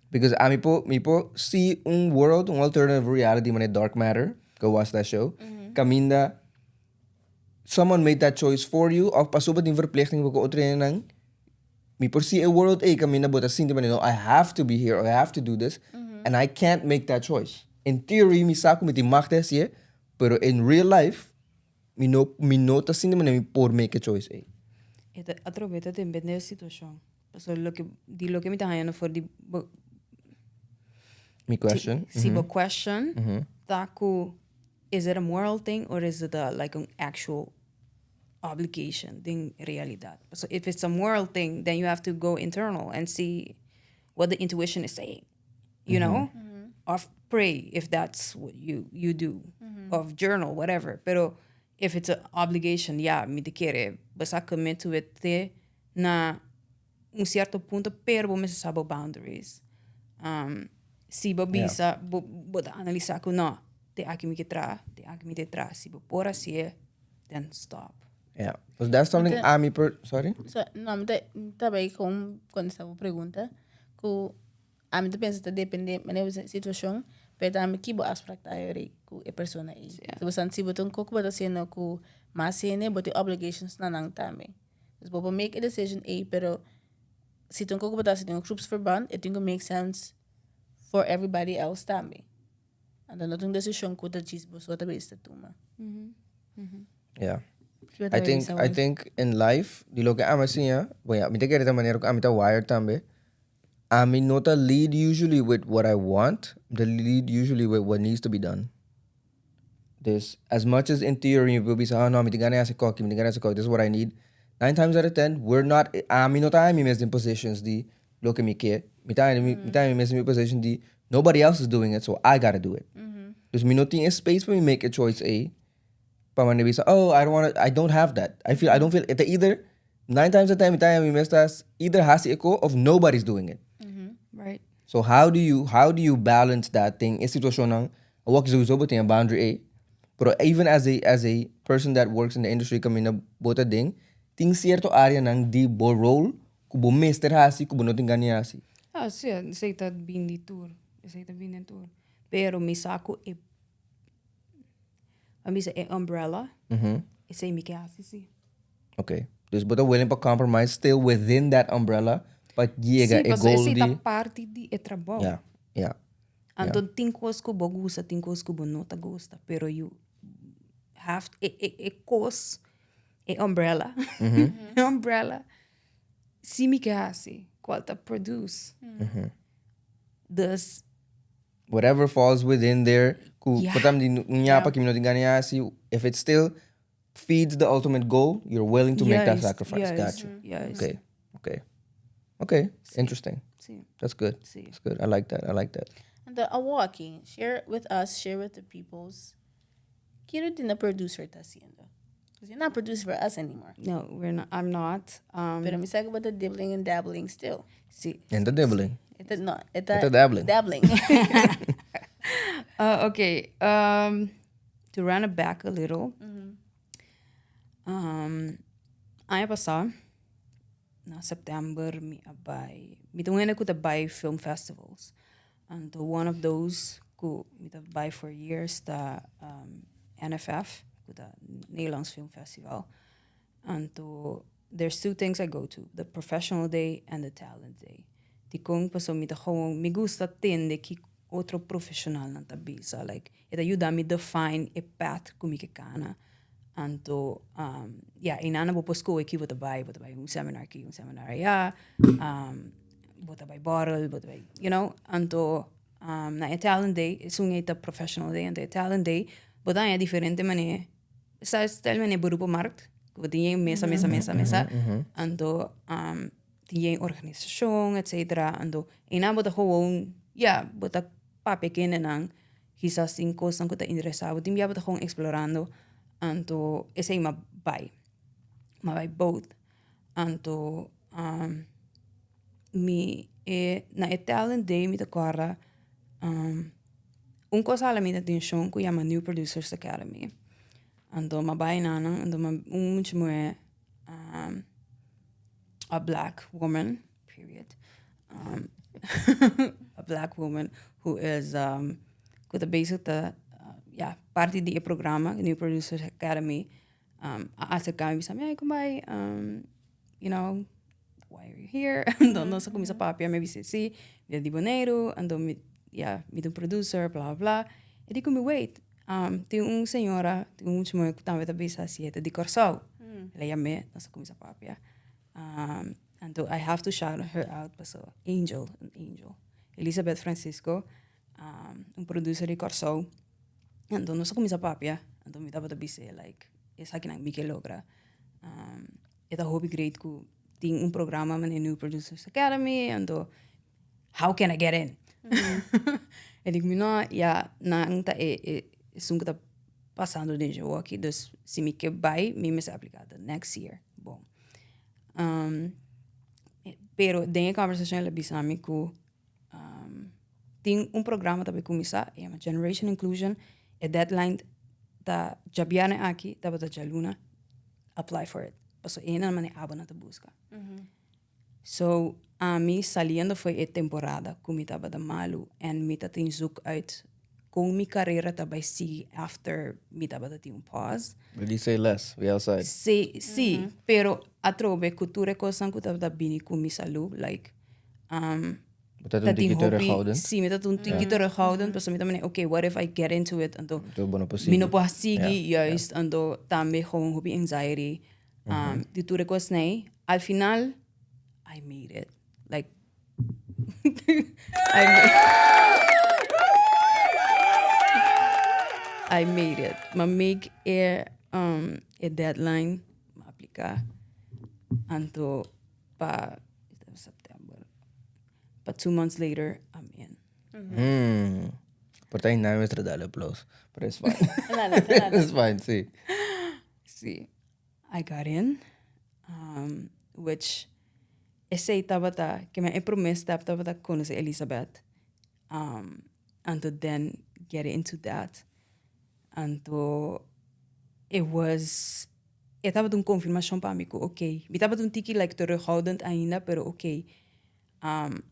Because ami por see un world, un alternative reality, manera Dark Matter, go watch that show. Kaminda someone made that choice for you, of paso bo tin verplichting pa ku otro hende nan. Mi por see a world e kaminda bo ta sinti manera, no, I have to be here, or I have to do this, and I can't make that choice. In theory, mi sa ku mi tin mag di hasié, pero in real life, mi no ta sinti manera mi por make a choice. E ta atrobe ta depende di situashon. So loke di loke mi ta hañando for di bo, Mi question. Si bo question ta ku is it a moral thing or is it a like an actual obligation in realidat? So if it's a moral thing, then you have to go internal and see what the intuition is saying, or pray if that's what you do, of journal, whatever. Pero if it's an obligation, yeah, mi ta kere, bo sa commit to it te na un sierto punto, pero bo mester sa bo boundaries. Si bo bisa, bo ta analisá ku no, te aki mi ke traha, te aki mi ta traha. Si bo por hasié, then stop. Yeah. So that's something ami per sorry. So, no, mi ta bai kon kontestá e pregunta. Ku ami ta pensa ta dependé manera e situashon, pero tambe ki bo afspraak ta ei ku e persona ei. So bo si bo tin koko bo ta hasiendo ku mas hende, bo tin obligations na nan tambe. Dus bo por make a decision ei, pero si tin koko bo ta hasiendo un groepsverband, it tin ku make sense for everybody else tambe. Anto no ta un desishon ku ta djis bo so ta ta tuma. I think in life, di loke ami a siña, bueno, mi ta kere manera ku ami ta wired tambe. Ami no ta lead usually with what I want, ta lead usually with what needs to be done. This as much as in theory you will be saying, "Oh no, mi tin gana hasi koki, mi tin gana hasi koki, this is what I need." Nine times out of ten, we're not, ami no ta haña mi mes den positions di loke mi ke. Mi ta haña mi ta haña mi mes den position di nobody else is doing it, so I gotta do it. Dus mi no tin e space pa mi make e choice ei pa manera bisa, oh, I don't wanna, I don't have that. I feel, I don't feel, e ta either, nine times out of ten mi ta haña mi mes ta either hasi e ko of nobody's doing it. Right. So how do you, how do you balance that thing? E situacionnan, awor ki sowieso bo tin e boundary ei, pero even as a, as a person that works in the industry caminda bo ta den, tin cierto areanan di bo role cu bo mester haci cu bo no tin gana di haci. Ah, si, esey ta bin di tur, esey ta bin den tur. Pero mi sa cu e, a bisa e umbrella, esey mi ke haci si. Ok. Dus bo ta willing pa compromise still within that umbrella pa yega Sí, e pasobra goal esei ta di... parti di e trabou. Ja, ja. Anto tin kos ku bo gusta, tin kos ku bo no ta gusta, pero you have e e e kos, e umbrella, e umbrella si mi ke hasi, kual ta produce. Dus Whatever falls within there, ku Ja. por tam di un ñapa ki mi no tin gana di hasi, if it's still feeds the ultimate goal, you're willing to make that Juist, sacrifice. Got juist, you. juist. Okay, okay. Okay, interesting. Sí, That's good. sí. That's good. I like that. I like that. And the awaki, share with us, share with the peoples. Kiko tin e producer ta haciendo? Because you're not producing for us anymore. No, we're not, I'm not. Pero mi sa cu bo ta dibbling and dabbling still. Sí. E ta dibbling. E ta, no, e ta E ta dabbling. Dabbling. Okay. To run it back a little, aña pasá na september mi a bai, mi ta un hende ku ta bai film festivals. Anto one of those ku mi ta bai for years ta NFF, ku ta Nederlands Film Festival. Anto there's two things I go to, the professional day and the talent day. Dikon? Pasobra mi ta gewoon, mi gusta tende ki otro profesionalnan ta bisa, like e ta yuda mi define e path ku mi ke kana. Anto ya, einan bo por skohe ki bo ta bai, bo ta bai un seminar aki, un seminar aya, bo ta bai borrel, bo ta bai, you know. Anto na e talent day, esun ei ta professional day, anto e talent day bo ta haña diferente manera. Sa stel manera beroepenmarkt, ku bo tin yen mesa, mesa, mesa, mesa. Anto tin yen organisashon, etcetera. Anto einan bo ta gewoon, ya, bo ta papia kendenan, kisas tin kosnan ku ta interesá bo, tin bia bo ta gewoon eksplorando. Anto esei m'a bai, m'a bai both. Anto mi e na e talent day mi ta kòrda un kos a hala mi atenshon ku yama New Producers Academy. Anto m'a bai na nan, anto un mucha muhé a black woman, period, a black woman who is ku ta bezig ta ya parti di e programa New Producers Academy a acerca mi bisa mi, hey con bai you know why are you here? Anto nos a cuminsa papia mi a bisa si mi ta di Boneiru anto mi ya mi ta un producer bla bla bla e di cu mi wait tin un señora tin un mucha muher cu tambe ta bisa si e ta di Corsou el a yam'e nos a cuminsa papia anto I have to shout her out pasobra angel un angel Elizabeth Francisco un producer di Corsou anto nos a cuminsa papia anto mi tabata bis'e like esakinan mi ke logra e ta hopi great ku tin un programa manera New Producers Academy anto how can I get in? E di ku mi no ya nan ta e e esun ku ta pasando den dje wòki dus si mi ke bai mi mester apliká the next year bon pero den e kòmbersashon el a bisa mi ku tin un programa ta bai kuminsá e yama Generation Inclusion e deadline ta djabièrnè aki tabata djaluna apply for it pasobra e hende manera abo nan ta buska. So ami saliendo for e temporada ku mi tabata malu en mi ta tin zoek uit kon mi karera ta bai sigui after mi tabata tin un pause. Did you say less? We outside. Si, si, pero atrobe ku tur e kosnan ku tabata bini ku mi salú, like Bo ta un tiki terughoudend. Si, mi ta un tiki terughoudend, pasobra mi ta manera, okay, what if I get into it, anto Anto bo no por mi no sigui. por sigui, juist, anto tambe gewoon hopi anxiety, di tur e kosnan ei. Al final, I made it. Like, I made I made it. M'a make e, e deadline, m'a apliká. Anto pa september, pa 2 months later, I'm in. Por ta ainda nuestra dale applause. But it's fine. Nada, nada. It's fine, sí. Sí. I got in, which esey tabata, cu mi prome step tabata conoce Elizabeth. And to then get into that. Anto it was, e tabata un confirmacion pa mi cu, ok, mi tabata un tiki like terughoudend ainda, pero ok,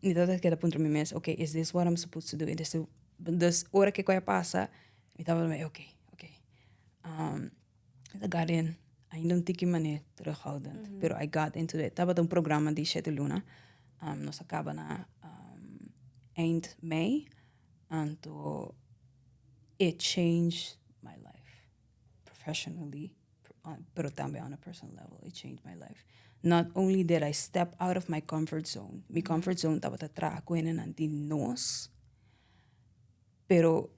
mi tabata keda puntra mi mes, "Ok, is this what I'm supposed to do?" Dus ora cu a pasa, mi tabata, ok. I got in. Ainda un tiki mane terughoudend. Pero I got into it. Tabata un programa di 7 luna. Nos a caba na eind mei. Anto it changed my life. Professionally, pero tambe on a personal level. It changed my life. Not only did I step out of my comfort zone. Mi comfort zone tabata traha cu hendenan di nos. Pero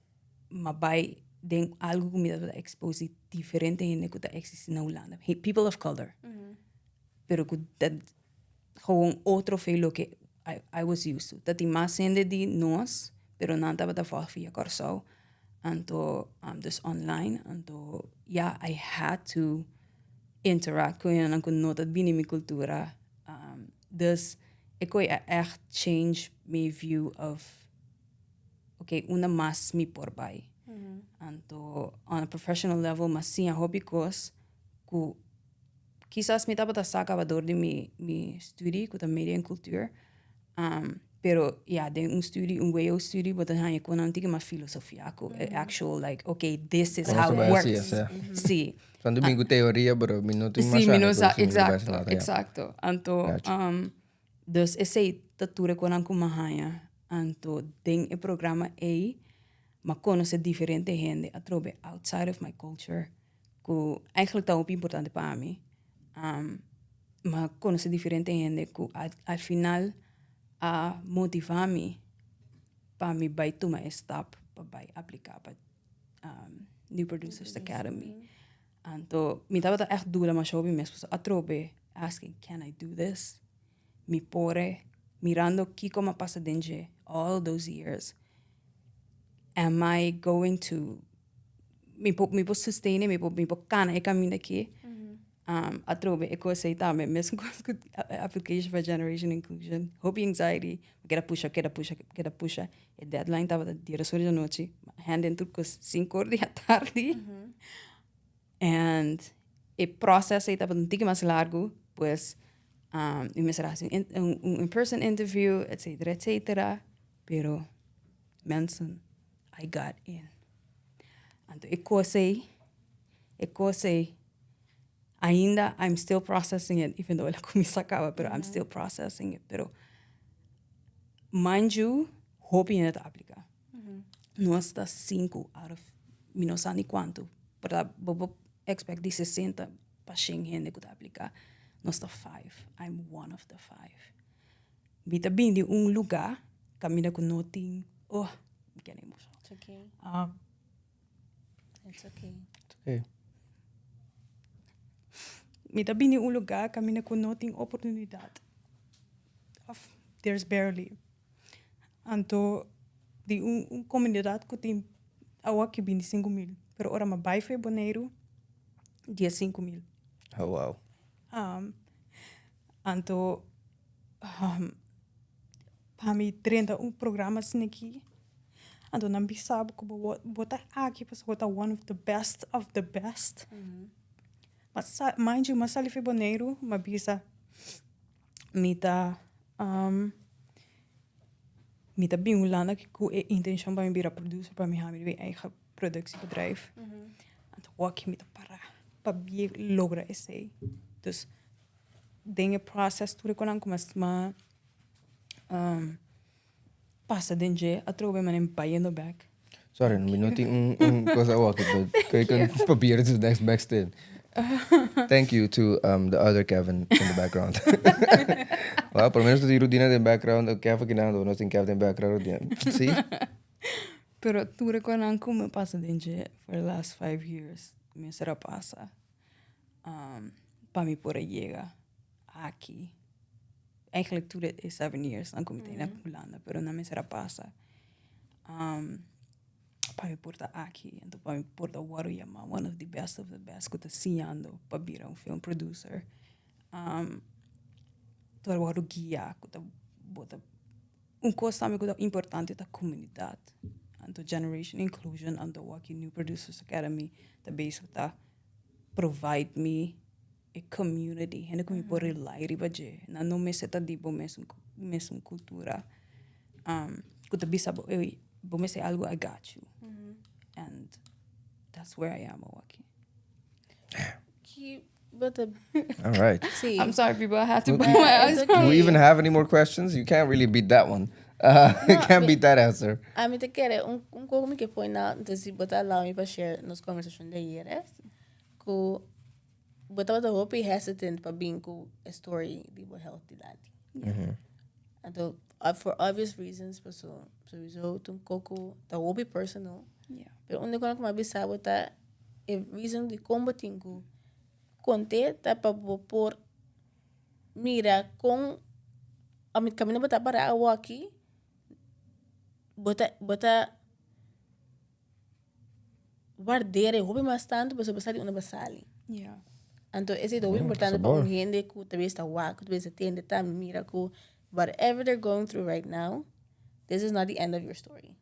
m'a bay den algo cu mi tabata expose diferente hende cu ta existi na Hulanda. Hey, people of color. Pero cu dat gewoon otro fe loke I was used to. Tatin mas hende di nos, pero nan tabata volg via Kòrsou. Anto, dus online. Anto, ja, I had to interact cu hendenan cu no ta bini mi cultura. Dus ik kon echt change my view of, okay, unda mas mi por bay. Anto, on a professional level, m'a siña hopi cos cu kisas mi tabata sa caba door di mi studie, cu ta media en cultuur. Pero ja, den un studie, un WO studie, bo ta haña cu nan tiki mas filosofia cu actual like, okay, this is how it works. Sí. Tanto mi teoria, pero mi no tin Sí, mi no sa, exacto. Anto, dus esey ta tur cu nan cu m'a haña. Anto, den e programa ei, m'a conoce diferente hende atrobe outside of my culture, cu eigenlijk ta hopi importante pa mi. M'a conoce diferente hende cu al final a motiva mi pa mi bay tuma e stap pa bay aplica pa New Producers Academy. Anto, mi tabata echt duda masha hopi mes, paso atrobe asking, "Can I do this? Mi por?" Mirando kiko m'a pasa den dje all those years. Am I going to mi por sustain, mi por cana e caminda aki? Atrobe e cos ey tambe, mes cos cu application for Generation Inclusion. Hopi anxiety, keda pusha, keda pusha, keda pusha. E deadline tabata 10 or di anochi. Hand in tur cos 5 or di atardi. And e proces ey tabata un tiki mas largo, pues mi mester a haci un in-person interview, etc., etc. Pero, mensen, I got in. Anto, e cos ey, ainda I'm still processing it, even though el a cuminsa caba, pero I'm still processing it. Pero, mind you, hopi hende ta aplica. Nos ta 5 out of, mi no sa ni cuanto, pero bo por expect di 60 pa 100 hende cu ta aplica. Nos ta 5. I'm one of the 5. Mi ta bin di un lugar, caminda cu no tin, oh, I'm getting emotional. It's okay. It's okay. Okay. Mi ta bin di un lugar caminda cu no tin oportunidad. Of there's barely. Anto di un comunidad cu tin awor 25 mil, pero ora m'a bay for Boneiro, 15 mil. Oh, wow. Anto pa mi drenta un programa asina aki, anto nan bisa bo cu bo ta aki pasobra bo ta one of the best of the best. Mas mind you, m'a sali for Boneiro, m'a bisa mi ta bin Hulanda cu e intencion pa mi bira producer, pa mi haña mi eigen productiebedrijf. Anto awor mi ta para pa logra esey. Dus den e process tur cu nan cuminsa pasa den dje atrobe mane bayendo back. Sorry, mi no tin un cos awor, but cu kan probeer het next backstage. Thank you to the other Kevin in the background. Well, por lo menos tin Rudina in the background, Kevin aki nan, no tin Kevin in the background. Rudina. See? Pero tur cu nan cu pasa den dje for the last 5 years, mi a pasa pa mi por a yega. aki. Eigenlijk tur e 7 years nan ku mi ta na Hulanda, pero nan mester a pasa pa mi por ta aki. Anto pa mi por ta wòrdu yamá one of the best of the best ku ta siñando pa bira un film producer. Tur a wòrdu guiá ku ta bo ta un kos tambe ku ta importante ta komunidat. Anto Generation Inclusion anto wak New Producers Academy ta bezig ta provide mi e community, hende ku mi por rely riba dje. Nan no mester ta di bo mesun kultura ku ta bisa bo, "Ey, bo mester algu, I got you." And that's where I am awaki. Ki but the All right. Si. I'm sorry, people. I had to put my eyes It's on. Do we even have any more questions? You can't really beat that one. You can't beat that answer. Ami ta kere un kos mi ke point out, anto si bo ta allow mi pa share nos conversation di ayer, ku bo tabata hopi hesitant pa bin ku e story di bo health dilanti. Anto, for obvious reasons, paso sowieso ta un koko ta hopi personal. Pero un di kos ku mi a bisa bo ta e reason di kon bo tin ku kont'é ta pa bo por mira kon ami kaminda bo ta para awoki bo ta ward'é hopi mas tantu pasobra bo sa di unda bo sali. Anto esei ta hopi importante pa un hende ku ta bes ta wak, ku ta bes ta tende tambe mira ku whatever they're going through right now, this is not the end of your story.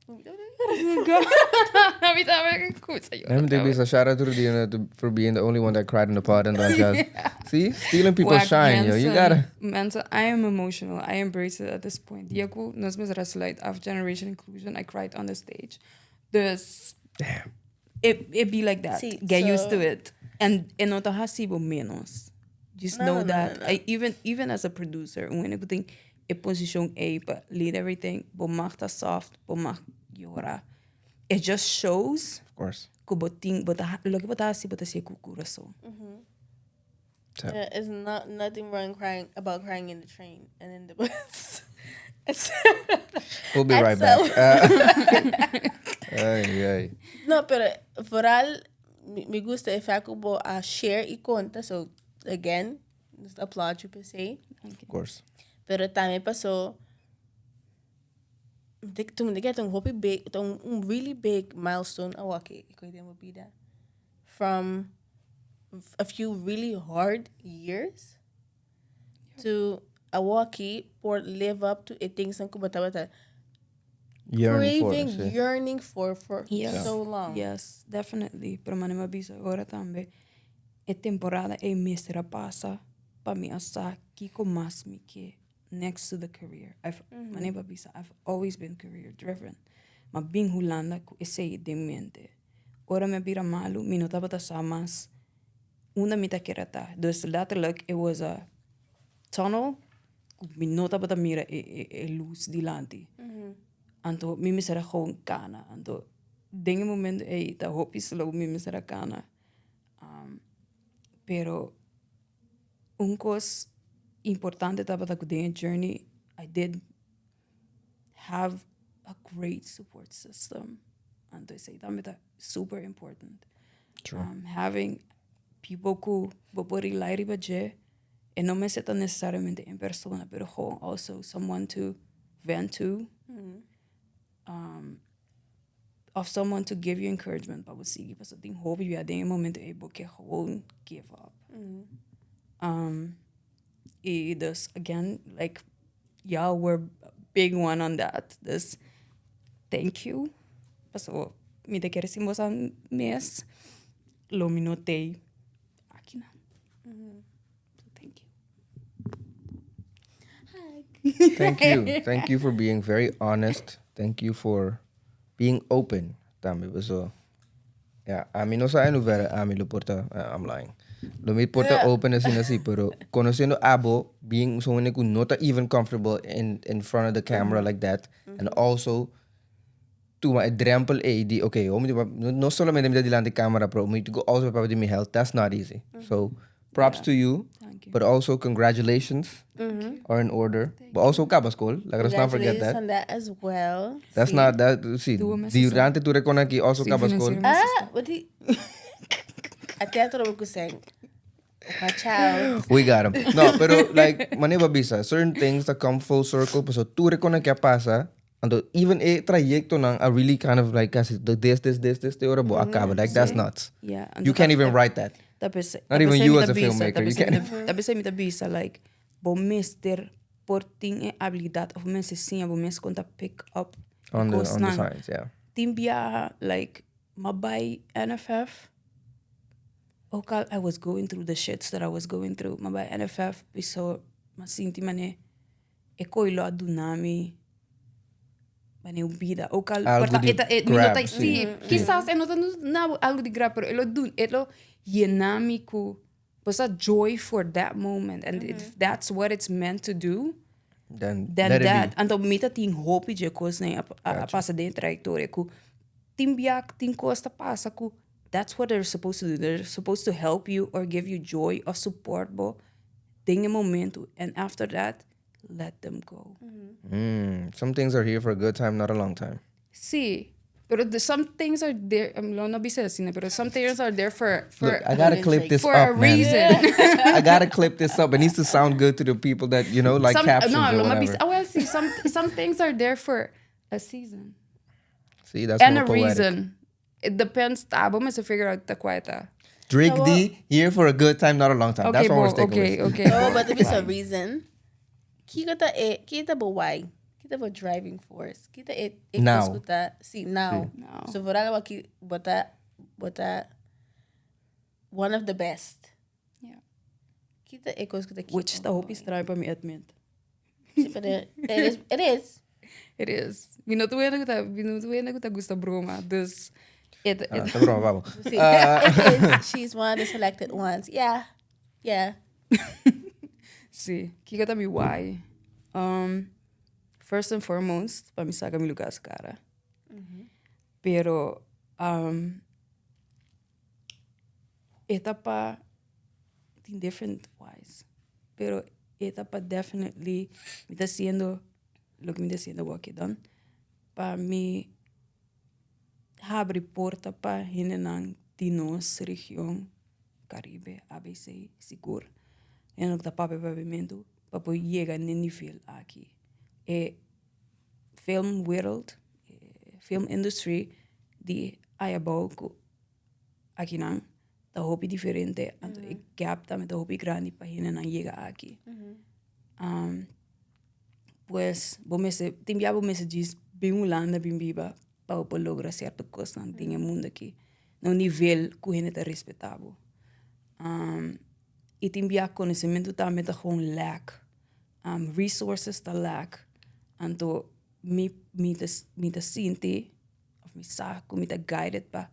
Mi tambe escucha yo. Let me take this a shout out to Rudina for being the only one that cried in the pod and podcast. See, stealing people's Wak, shine, yo. You mensen, gotta. Mensen, I am emotional. I embrace it at this point. Dia ku nos mester a sluit af Generation Inclusion, I cried on the stage. Dus Damn. It be like that. Si, Get used to it. And e no ta hasi bo menos. Just No, know no, that. no. I, even as a producer, un hende ku tin e posishon ei pa lead everything, bo mag ta soft, bo mag yora. It just shows Of course. ku bo tin bo ta loke bo ta hasi, bo ta hasi ku kurason. Yeah, it's not nothing wrong crying about crying in the train and in the bus. We'll be right back. Ay, ay. No, pero vooral mi gusta e fact ku bo a share i konta. So again, just applaud you per se. Of course. Pero tambe paso tu mi ta un hopi big, un really big milestone awaki ku den bo bida. From a few really hard years to awaki por live up to e things ku bo tabata Yearn for, craving, si. Yearning for so long. Yes, definitely. Pero manera mi a bisa ora tambe, e temporada ei mester a pasa pa mi a sa kiko mas mi ke next to the career. I've manera mi a bisa, I've always been career driven. M'a bin Hulanda ku esei den mente. Ora mi a bira malu, mi no tabata sa mas unda mi ta kere ta. Dus letterlijk, it was a tunnel ku mi no tabata mira e lus dilanti. Anto mi mester a gewoon kana. Anto den e momento ei ta hopi slow mi mester a kana. Pero un kos importante tabata ku den e journey I did have a great support system. Anto esei tambe ta super important. True. Having people ku bo por rely riba dje, e no mester ta necesariamente en persona, pero gewoon also someone to vent to. Of someone to give you encouragement pa bo sigui, pasobra tin hopi bia den e momento ei bo ke gewoon give up. I dus again, like, y'all were a big one on that. Dus thank you. Paso mi ta kere sin boso mes, lo mi no t'ei aki nan. So thank you. Thank you. Thank you for being very honest. Thank you for being open. Tambe, so ja, ami no sa en hoeverre ami lo por ta, I'm lying. Lo mi por ta open asina asina, pero conociendo abo, being someone who not even comfortable in front of the camera like that, and also tuma e drempel ei di, okay, om no solamente mi ta dilanti camera, pero mi go also papia di mi health, that's not easy. So, props to you, Thank you. But also congratulations are in order. But also kaba skol, like, let's not forget Congratulations that. On that as well. That's Si. Not that, si, Doe me durante tur e kos aki also Si, kaba skol. financier. Ah, wat die. A teatro ku seng. Watch out. We got him. No, pero like, manera bo bisa, certain things that come full circle, paso tur e kona ke a pasa, anto even e trayectonan are really kind of like casi this, this, this, this, te ora bo a caba. Like, that's nuts. Yeah, You can't even write that. Ta p'esei, Not even you as a filmmaker, you can't. Ta p'esei mi ta bisa like bo mester por tin e habilidad of mester siña bo mes kon ta pick up e On the, on the kosnan. signs, yeah. Tin biaha like m'a bai NFF ook al I was going through the shits that I was going through m'a bai NFF pasobra m'a sinti manera e koe lo a duna mi manera un bida ook al Algo Por ta di e ta e mi no grab, ta sí. sí kisas e no ta duna bo algo di grab pero e lo dun e lo yena mi ku bo sa joy for that moment and if that's what it's meant to do Then, then let it that be. anto mi ta tin hopi dje kosnan a a pasa den e trayectoria ku tin bia tin kos ta pasa ku that's what they're supposed to do they're supposed to help you or give you joy or support bo den e momento and after that let them go. Mm, some things are here for a good time, not a long time. Sí, pero the, some things are there, um, lo no bisa asina, pero some things are there for for Look, I gotta clip this for up, a man. reason. I gotta clip this up. It needs to sound good to the people that, you know, like some, captions no, or lo whatever. bisa, oh, well, sí, some some things are there for a season See, that's and more a poetic. reason. It depends, ta, bo mester figure out ta kua ta. Drake D, here for a good time, not a long time. Okay, That's what we're bo, sticking okay, with. okay. No, but there is a reason. Kiko ta e, kiko ta bo why? Kiko ta bo driving force? Kiko ta e, e Now. kos ku ta, si, now. Now. So vooral waki bo ta, bo ta one of the best. Yeah. Kiko ta e kos ku ta keep Which on ta hopi going? straño pa mi admit. Si, pero it is, it is. It is. Mi no ta wende ku ta, mi no ta wende ku ta gusta broma, dus it, Ah, it ta broma, babo. Si, it is. She's one of the selected ones. Yeah. Yeah. Si, kiko ta mi why? Um, first and foremost, pa mi saka mi lugar kara. Pero um, e ta pa tin different whys. Pero e ta pa definitely mi ta haciendo loke mi ta haciendo awor aki dan. Pa mi habri porta pa hendenan di nos region, Caribe, ABC, sigur. Hendenan ku ta papia papiamentu pa por yega n'e nivel aki. E film wereld, e film industry di ayabou ku akinan ta hopi diferente, anto e gap tambe ta hopi grandi pa hendenan yega aki. Pues bo mester, tin bia bo mester djis bin Hulanda bin biba pa bo por logra cierto cosnan den e mundo aki na un nivel cu hende ta respeta bo. Y tin bia conocimento tambe ta gewoon lack, resources ta lack, anto mi mi ta mi ta sinti of mi sa cu mi ta guided pa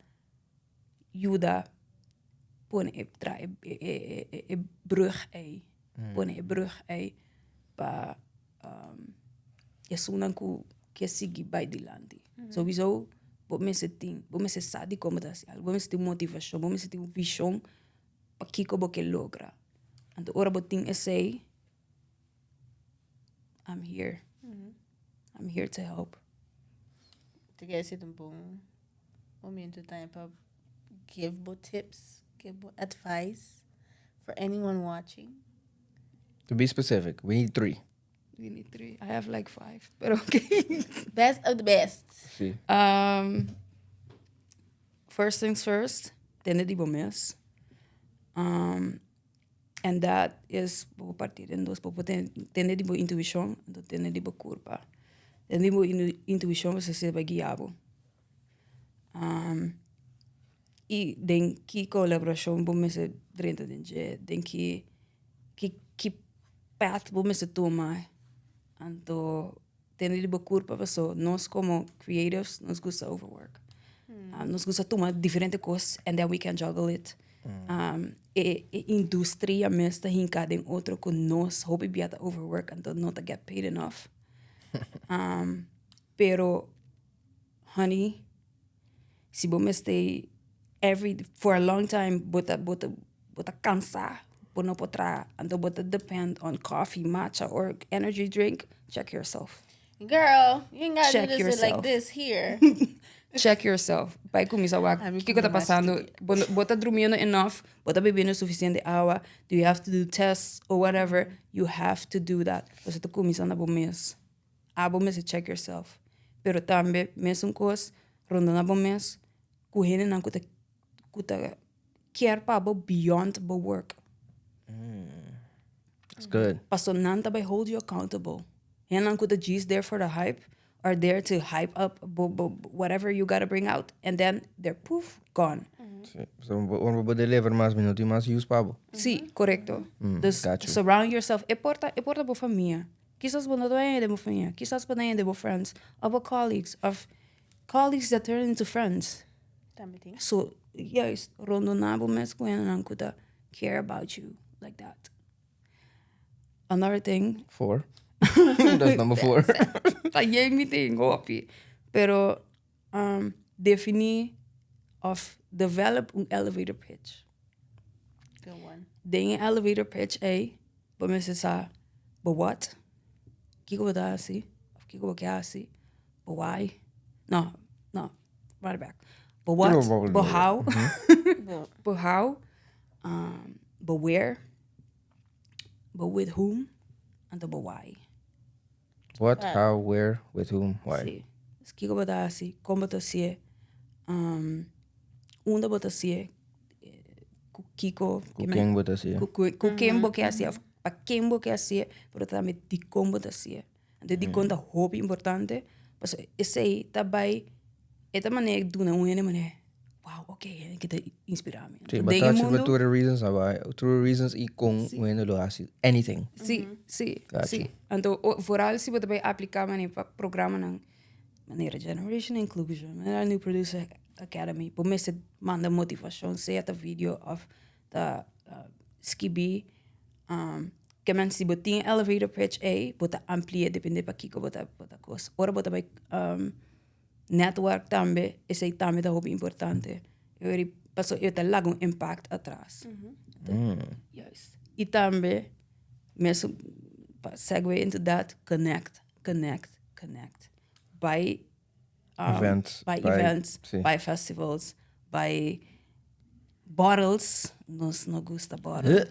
yuda pone e tra e e e e brug ey, pone e brug ey pa esunnan ku ke sigui bai dilanti. Souiso bo mester tin, bo mester sa dikon bo ta hasi algu, bo mester tin motivashon, bo mester tin un vishon pa kiko bo ke logra. Anto ora bo tin esei, I'm here. I'm here to help. Te kere si ta un bon momento tambe pa give bo tips, give bo advice for anyone watching. To be specific, we need three. We need three. I have like five, but okay. Best of the best. Si. First things first, tende di bo mes. And that is bo por parti den dos, bo por tende di bo intuishon, anto tende di bo kurpa. Tende di bo intuishon pasobra esei ta bai guia bo. I den ki kolaborashon bo mester drenta den dje, den ki ki ki path bo mester tuma, anto tende di bo kurpa pasobra nos komo creatives nos gusta overwork. Nos gusta tuma diferente kos and then we can juggle it. E e industria mes ta hinka den otro ku nos hopi bia ta overwork anto no ta get paid enough. Pero honey, si bo mester every for a long time bo ta bo ta bo ta kansa, bo no por traha, anto bo ta depend on coffee, matcha or energy drink, check yourself. Girl, you ain't gotta Check do this shit like yourself. this here. Check yourself. Bai kuminsá wak Ami kiko ta kuma mas pasando. tiki. Bo no- bo ta drumiendo enough? Bo ta bebiendo suficiente awa? Do you have to do tests or whatever? You have to do that. Pasobra ta kuminsá na bo mes. Abo mester check yourself. Pero tambe mesun kos rondona bo mes ku hendenan ku ta ku ta kier pa bo beyond bo work. That's good. Paso nan ta bai hold you accountable. Hendenan ku ta djis there for the hype are there to hype up bo bo whatever you gotta bring out and then they're poof gone. Sí. So, ora bo deliver mas mi no tin mas use pa bo. Sí, korekto. Dus Got you. surround yourself. E por ta e por ta bo famia. Kisas bo no ta hende bo famia, kisas bo ta hende bo friends of bo colleagues of colleagues that turn into friends. Tambe tin. So, juist, rondona bo mes ku hendenan ku ta care about you like that. Another thing. Four. That's number four. Ta yen mi tin hopi. Pero defini of develop un elevator pitch. Good one. Den e elevator pitch ei, bo mester sa bo what, kiko bo ta hasi, of kiko bo ke hasi, bo why, no, no, right back. Bo what, bo how, bo how, bo where, bo with whom, anto bo why. What, how, where, with whom, why. Sí. Dus kiko bo ta hasi, kon bo ta hasié, unda bo ta hasié, ku kiko. Ku ken bo ta hasié. Ku ken bo ke hasié òf pa ken bo ke hasié, pero tambe dikon bo ta hasié. Anto dikon ta hopi importante, pasobra esei ta bai, e ta manera duna un hende manera, wow, ok, hende ki ta inspirá mi. Sí, bo ta touch riba tur e reasons aba, tur e reasons i kon un hende lo hasi anything. Sí, sí, sí. Anto vooral si bo ta bai apliká manera pa programanan manera Generation Inclusion, manera New Producer Academy, bo mester manda motivashon, sea ta video òf ta skibí. Ke men si bo tin elevator pitch ei, bo ta ampli'é depende pa kiko bo ta bo ta kos. Ora bo ta bai network tambe, esei tambe ta hopi importante. Pasobra e ta laga un impact atras. Juist. I tambe mesun pa segue into that, connect, connect, connect. Bai Events, bai bai- events, sí. bai festivals, bai bottles. Nos no gusta bottle.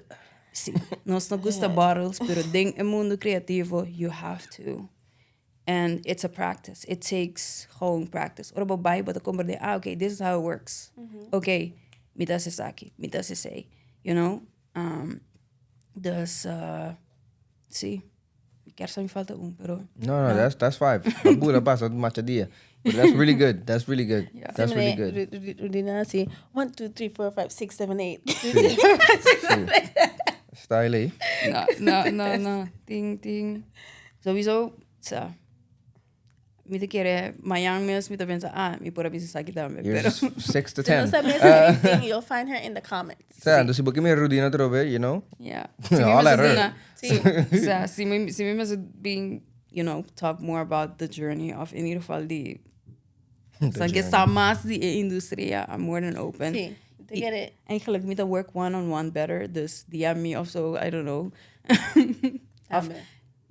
Sí, nos no gusta bottles, pero den e mundo creativo you have to. And it's a practice. It takes gewoon practice. Ora bo bai, bo ta comprende, ah, okay, this is how it works. Okay, mi ta haci esaki, mi ta haci esey. You know? Dus, sí. Mi kier sa mi falta un, pero... No, no, that's five. A bula pasa macha dia. But that's really good. That's really good. Yeah. That's really good. Rudina hasi 1, 2, 3, 4, 5, 6, 7, 8. Style ei. No, no, no, no. Tin, tin. Sowieso, sa. Mi ta kere mañan mes mi ta pensa, ah, mi por a bisa esaki tambe. You're Pero 6 to Si no 10. sa mesa anything, you'll find her in the comments. Sa, entonces si bo ke mira Rudina atrobe, you know. Yeah. Si mi Holla at mester her. duna, sa, si mi mester bin, you know, talk more about the journey of in ieder geval di Sa ke sa mas di e industria, I'm more than open. Sí, to get it. Eigenlijk mi ta work one on one better, dus DM me of so, I don't know. Of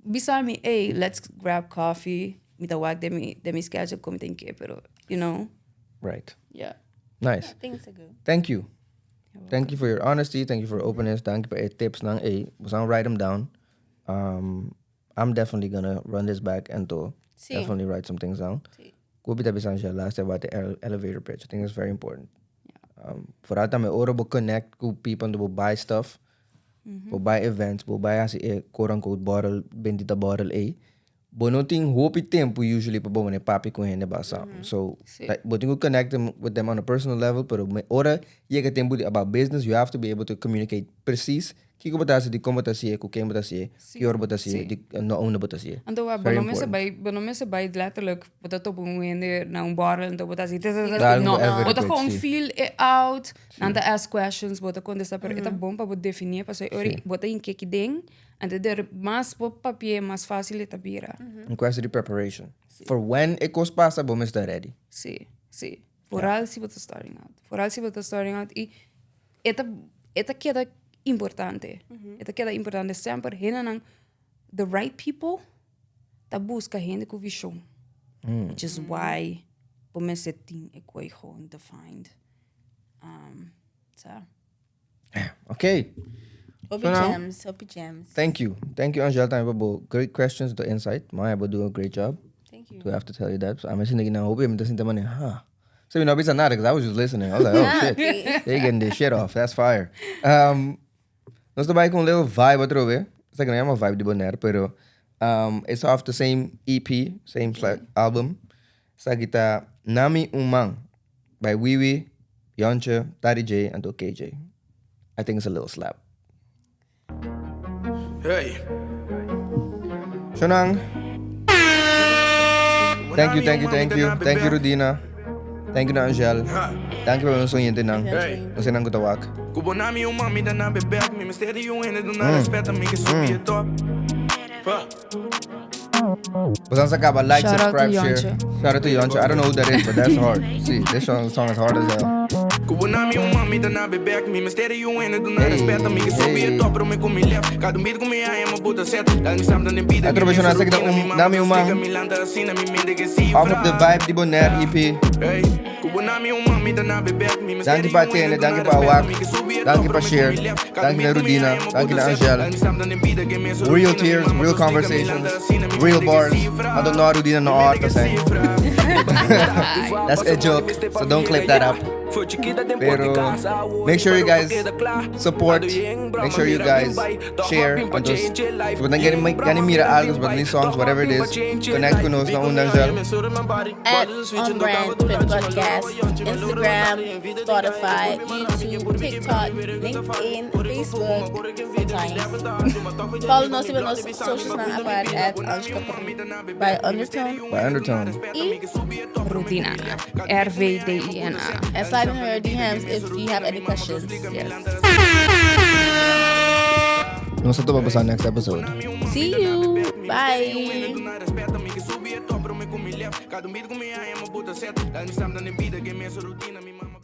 bisa mi, hey, let's grab coffee. Mi ta wak den mi, den mi schedule kon mi tin ke, pero, you know. Right. Yeah. Nice. Yeah, things are good. Thank you. Thank you for your honesty, thank you for your openness, thank you pa e tips nan. Ey, boso a write them down. I'm definitely gonna run this back and to Sí. definitely write some things down. Sí. Ku bi ta bisa Angela last about the elevator pitch. I think it's very important. Vooral tambe ora bo connect ku people and bo buy stuff, bo buy events, bo buy hasi e quote unquote bottle, bendita bottle ei. Bo no tin hopi tempo usually pa bo mane papia ku hende basa. So, like, bo tin ku connect them with them on a personal level, pero me ora yega tempo di about business, you have to be able to communicate precies kiko bo ta hasi, di kon bo ta hasié, ku ken bo ta hasié, ki ora bo ta hasié, di no unda bo ta hasié. Anto bo Very no mester important. bai, bo no mester bai letterlijk, bo ta topa un hende na un borrel, anto bo ta hasi Dal no, un elevator bo ta pitch, gewoon sí. feel it out, nan ta ask questions, bo ta contesta, pero e ta bon pa bo definí, pasobra e ora bo ta hinke ki den, anto der mas bo papia, mas fácil e ta bira. Un kwestie di preparation. For when e kos pasa, bo mester ta ready. Sí, sí. Vooral si bo ta starting out. Vooral si bo ta starting out i e ta e ta keda importante. E ta keda importante semper. Hendenan, the right people ta buska hende ku vishon. Which is why. Bo mester tin e koi gewoon defined. Um, sa. Okay. Hopi So now- gems, hopi gems. Thank you. Thank you, Angel. Tambe pa bo great questions, the insight. Maya, bo do a great job. Thank you. Do I have to tell you that? So I'm listening now. Hope I'm listening to money. Huh. So you know, it's not because I was just listening. I was like, oh shit. They getting this shit off. That's fire. Um, nos ta bai ku un little vibe atrobe. Esaki no yama vibe di Bonaire, pero um, it's off the same EP, same album. Esaki ta Nami Un Man by Wiwi, Yontje, Tari J, anto KJ. I think it's a little slap. Hey. Shonang. Thank you, thank you, thank you. Thank you, Rudina. Thank you na Angel. Thank you pa nos oyentenan. Hey. Nos nan ku ta wak. Kubo nami un mami da na bebek Mi mester di un hende duna respet mi ke subi e top. Pa. Bosan sa kaba like, Shout out to subscribe, share. Yontje. Shout out to Yontje. I don't know who that is, but that's hard. See, this song is hard as hell. Kubo nami un mami da na bebek Mi mester di un hende duna Hey, respet mi ke subi hey. e top Pero me ku mi left Kada un beat ku mi haya ma buta set Dal mi sam dan den bida Atro besona sa kita un nami un man. Mi lanta asina mi mente ke si Off of the Vibe di Bonaire EP. Hey, kubo nami un mami da na bebek Mi mester Danki di pa un hende atende, duna danki pa respet wak, mi ke subi e danki top pa Pero me ku share, mi left Kada danki un na beat ku mi Rudina, haya ma danki buta na set Angel. Dal mi sam dan den bida ke me so Real rutina Mi tears, mama real to stika mi conversations, lanta asina mi real mente ke bars. cifra I don't know how Rudina no Mi mente art ke zijn. cifra. That's a joke, so don't clip that up. Pero make sure you guys support, make sure you guys share, anto si bo ta mira algo, si bo ta songs, whatever it is, connect ku nos na unda Angel. At On Brand Podcast, Instagram, Spotify, YouTube, TikTok, LinkedIn, Facebook, sometimes. Follow nos riba nos socials nan apart at Anshka by Undertone. By Undertone. E Rudina. R-V-D-I-N-A. and slide in her DMs if you have any questions. Yes. Nos ta topa boso next episode. See you. Bye. Cada um beat ku mi haya ma buta set Dal mi sam dan den bida ke me so rutina Mi mama.